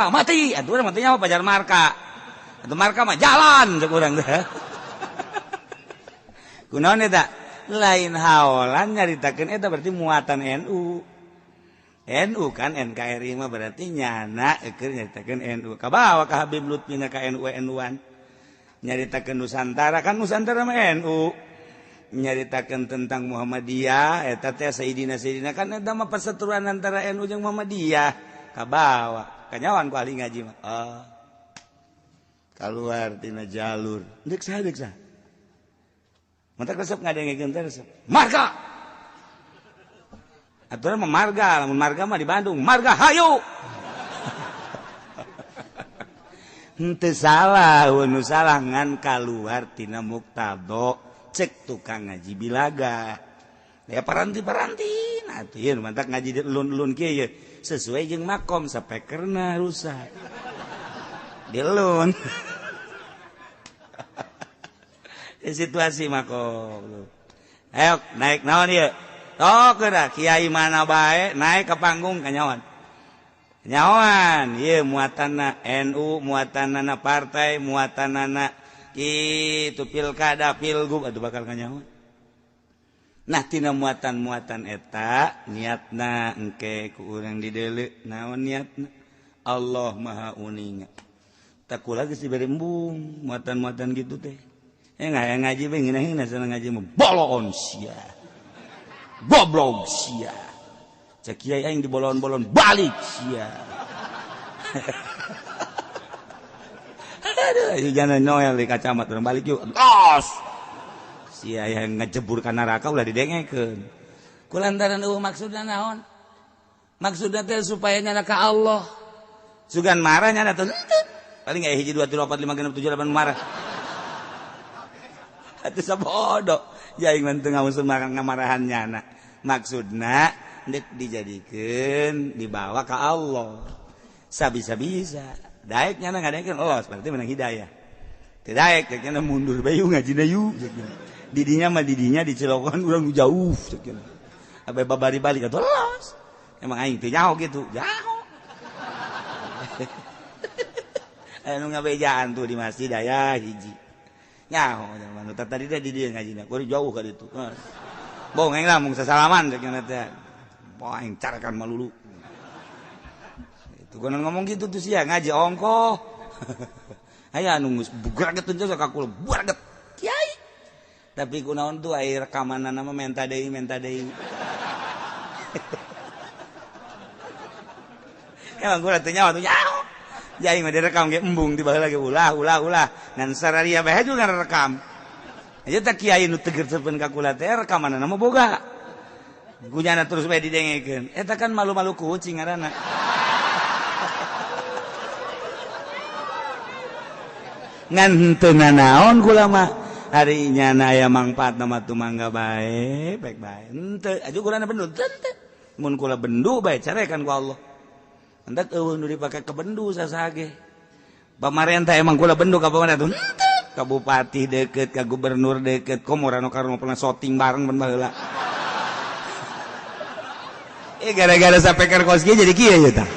mati atuh urang matinya apa pajar marka atuh marka mah jalan cek urang teh kunaon eta lain haolan nyaritakeun eta berarti muatan NU NU kan NKRI mah berarti nyana keur nyaritakeun NU kabawa ka Habib Lutfi ka NU NU-an nyaritakeun Nusantara kan Nusantara mah NU nyaritakeun tentang Muhammadiyah eta teh Sayyidina Sayyidina kan eta mah perseteruan antara NU jeung Muhammadiyah kabawa kanyawan ku ahli ngaji mah oh. Kaluar tina jalur deuk saha deuk saha mantak resep ngadengekeun teh resep marga aturan mah marga lamun marga mah di Bandung marga hayu. Henteu salah nu salah ngan kaluar tina muktado cek tukang ngaji bilaga ya paranti-paranti nah atuh ieu mantak ngaji lun-lun kieu ye sesuai jeung makom sapekerna rusak dilun. Situasi makom ayo naik naon ieu tok geura kiai mana bae naik ke panggung kanyawan nyawan ieu muatanna NU muatanna partai muatanna kitu pilkada pilgub atuh bakal kanyawan. Nah tina muatan-muatan eta niatna engke ku urang dideuleu naon niatna Allah Maha Uninga. Tak kula geus dibere embung muatan-muatan kitu teh. Ngaya ngaji bae ngeunah-ngeunah sana ngaji mah bolon sia. Goblok sia. Cek kiai aing dibolon-bolon balik sia. Aduh, jangan Noel di kacamata urang balik yuk. Tos. Sia yang ngejebur ka neraka ulah didengekeun. Kulantaran eueuh maksudna naon? Maksudna teh supaya nyana ka Allah. Sugan marah nyana teh paling aya 1 2 3 4 5 6 7 8 marah. Atuh sabodo jaing mah teu ngausum ngamarahan nyana. Maksudna ndek dijadikeun dibawa ka Allah. Sabisa-bisa. Daek nyana ngadaekeun Allah berarti menang hidayah. Teu daek nyana mundur bae ngajina yuk. Didinya mah didinya di Cilokan urang jauh cek. Abe babari balik atuh los. Emang aing teu nyaho gitu, nyaho. Anu ngabejaan tuh di masjid aya hiji. Nyaho zaman tadi teh di dieu ngajina, kudu jauh ka ditu. Bohong aing lah mung sasalaman cek teh. Boh aing carakan malulu. Itu kono ngomong gitu tuh sia ngaji ongkoh. Aya anu geus bugraget teh ka kula, bugraget. Kiai. Tapi kunaon tuh aya rekamanana mah menta deui, menta deui. Emang gua teh nyawa tuh nyaho. Jaing mah direkam ge embung ti baheula ge ulah ulah ulah. Ngan sararia bae juga rekam. Aja teh kiai nu teger sepen ka kula teh rekamanana mah boga. Gunyana terus bae didengekeun. Eta kan malu-malu kucing ngaranna. Ngan henteu nanaon kula mah. Ari nyana aya mangfaatna mah tumangga bae, baik bae. Henteu aju kulana bendu teu. Mun kula bendu bae carekan ku Allah. Hendak eueuh nu dipake ke bendu sasage. Pamarentah emang kula bendu ka pamarentah henteu. Ka bupati deket, ka gubernur deket, komo Rano Karno pernah syuting bareng ban baheula. Gara-gara sapeker kos kieu jadi kieu ya tah.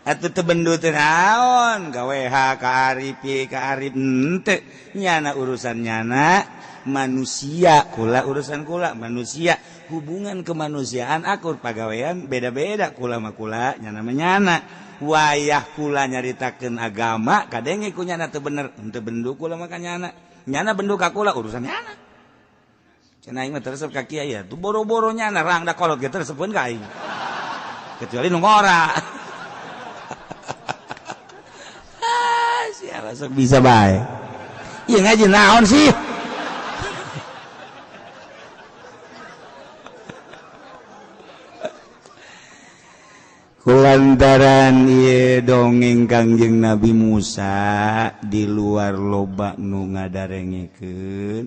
Atuh teu bendu teh naon, ka WH, ka Arif, ka Arif henteu. Nyana urusan nyana manusia, kula urusan kula manusia. Hubungan kemanusiaan akur pagawean beda-beda kula mah kula nyana mah nyana. Wayah kula nyaritakeun agama kadenge ku nyana teu bener, henteu bendu kula mah ka nyana. Nyana bendu ka kula urusan nyana. Cenah aing mah teresep ka kiai ya, tuh boro-boro nyana rangda kolot ge teresepeun ka aing. Kecuali nu ngora. Ah, siapa sok bisa bae. Ieu ngaji naon sih? Kulantaran ieu dongeng Kangjeng Nabi Musa di luar loba nu ngadarengekeun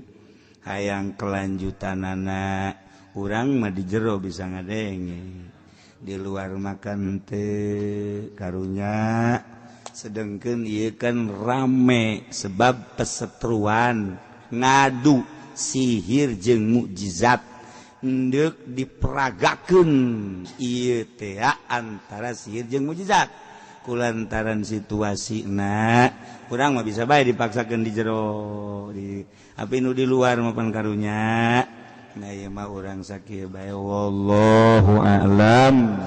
hayang kelanjutanana urang mah di jero bisa ngadenge di luar makan teu karunya sedengkeun ieu kan rame sebab pesetruan ngadu sihir jeung mukjizat ndek diperagakeun ieu teh antara sihir jeung mukjizat kulantaran situasina urang mah bisa bae dipaksakeun di jero di api nu di luar mah pan karunya nah ieu mah urang sakieu bae wallahu a'lam.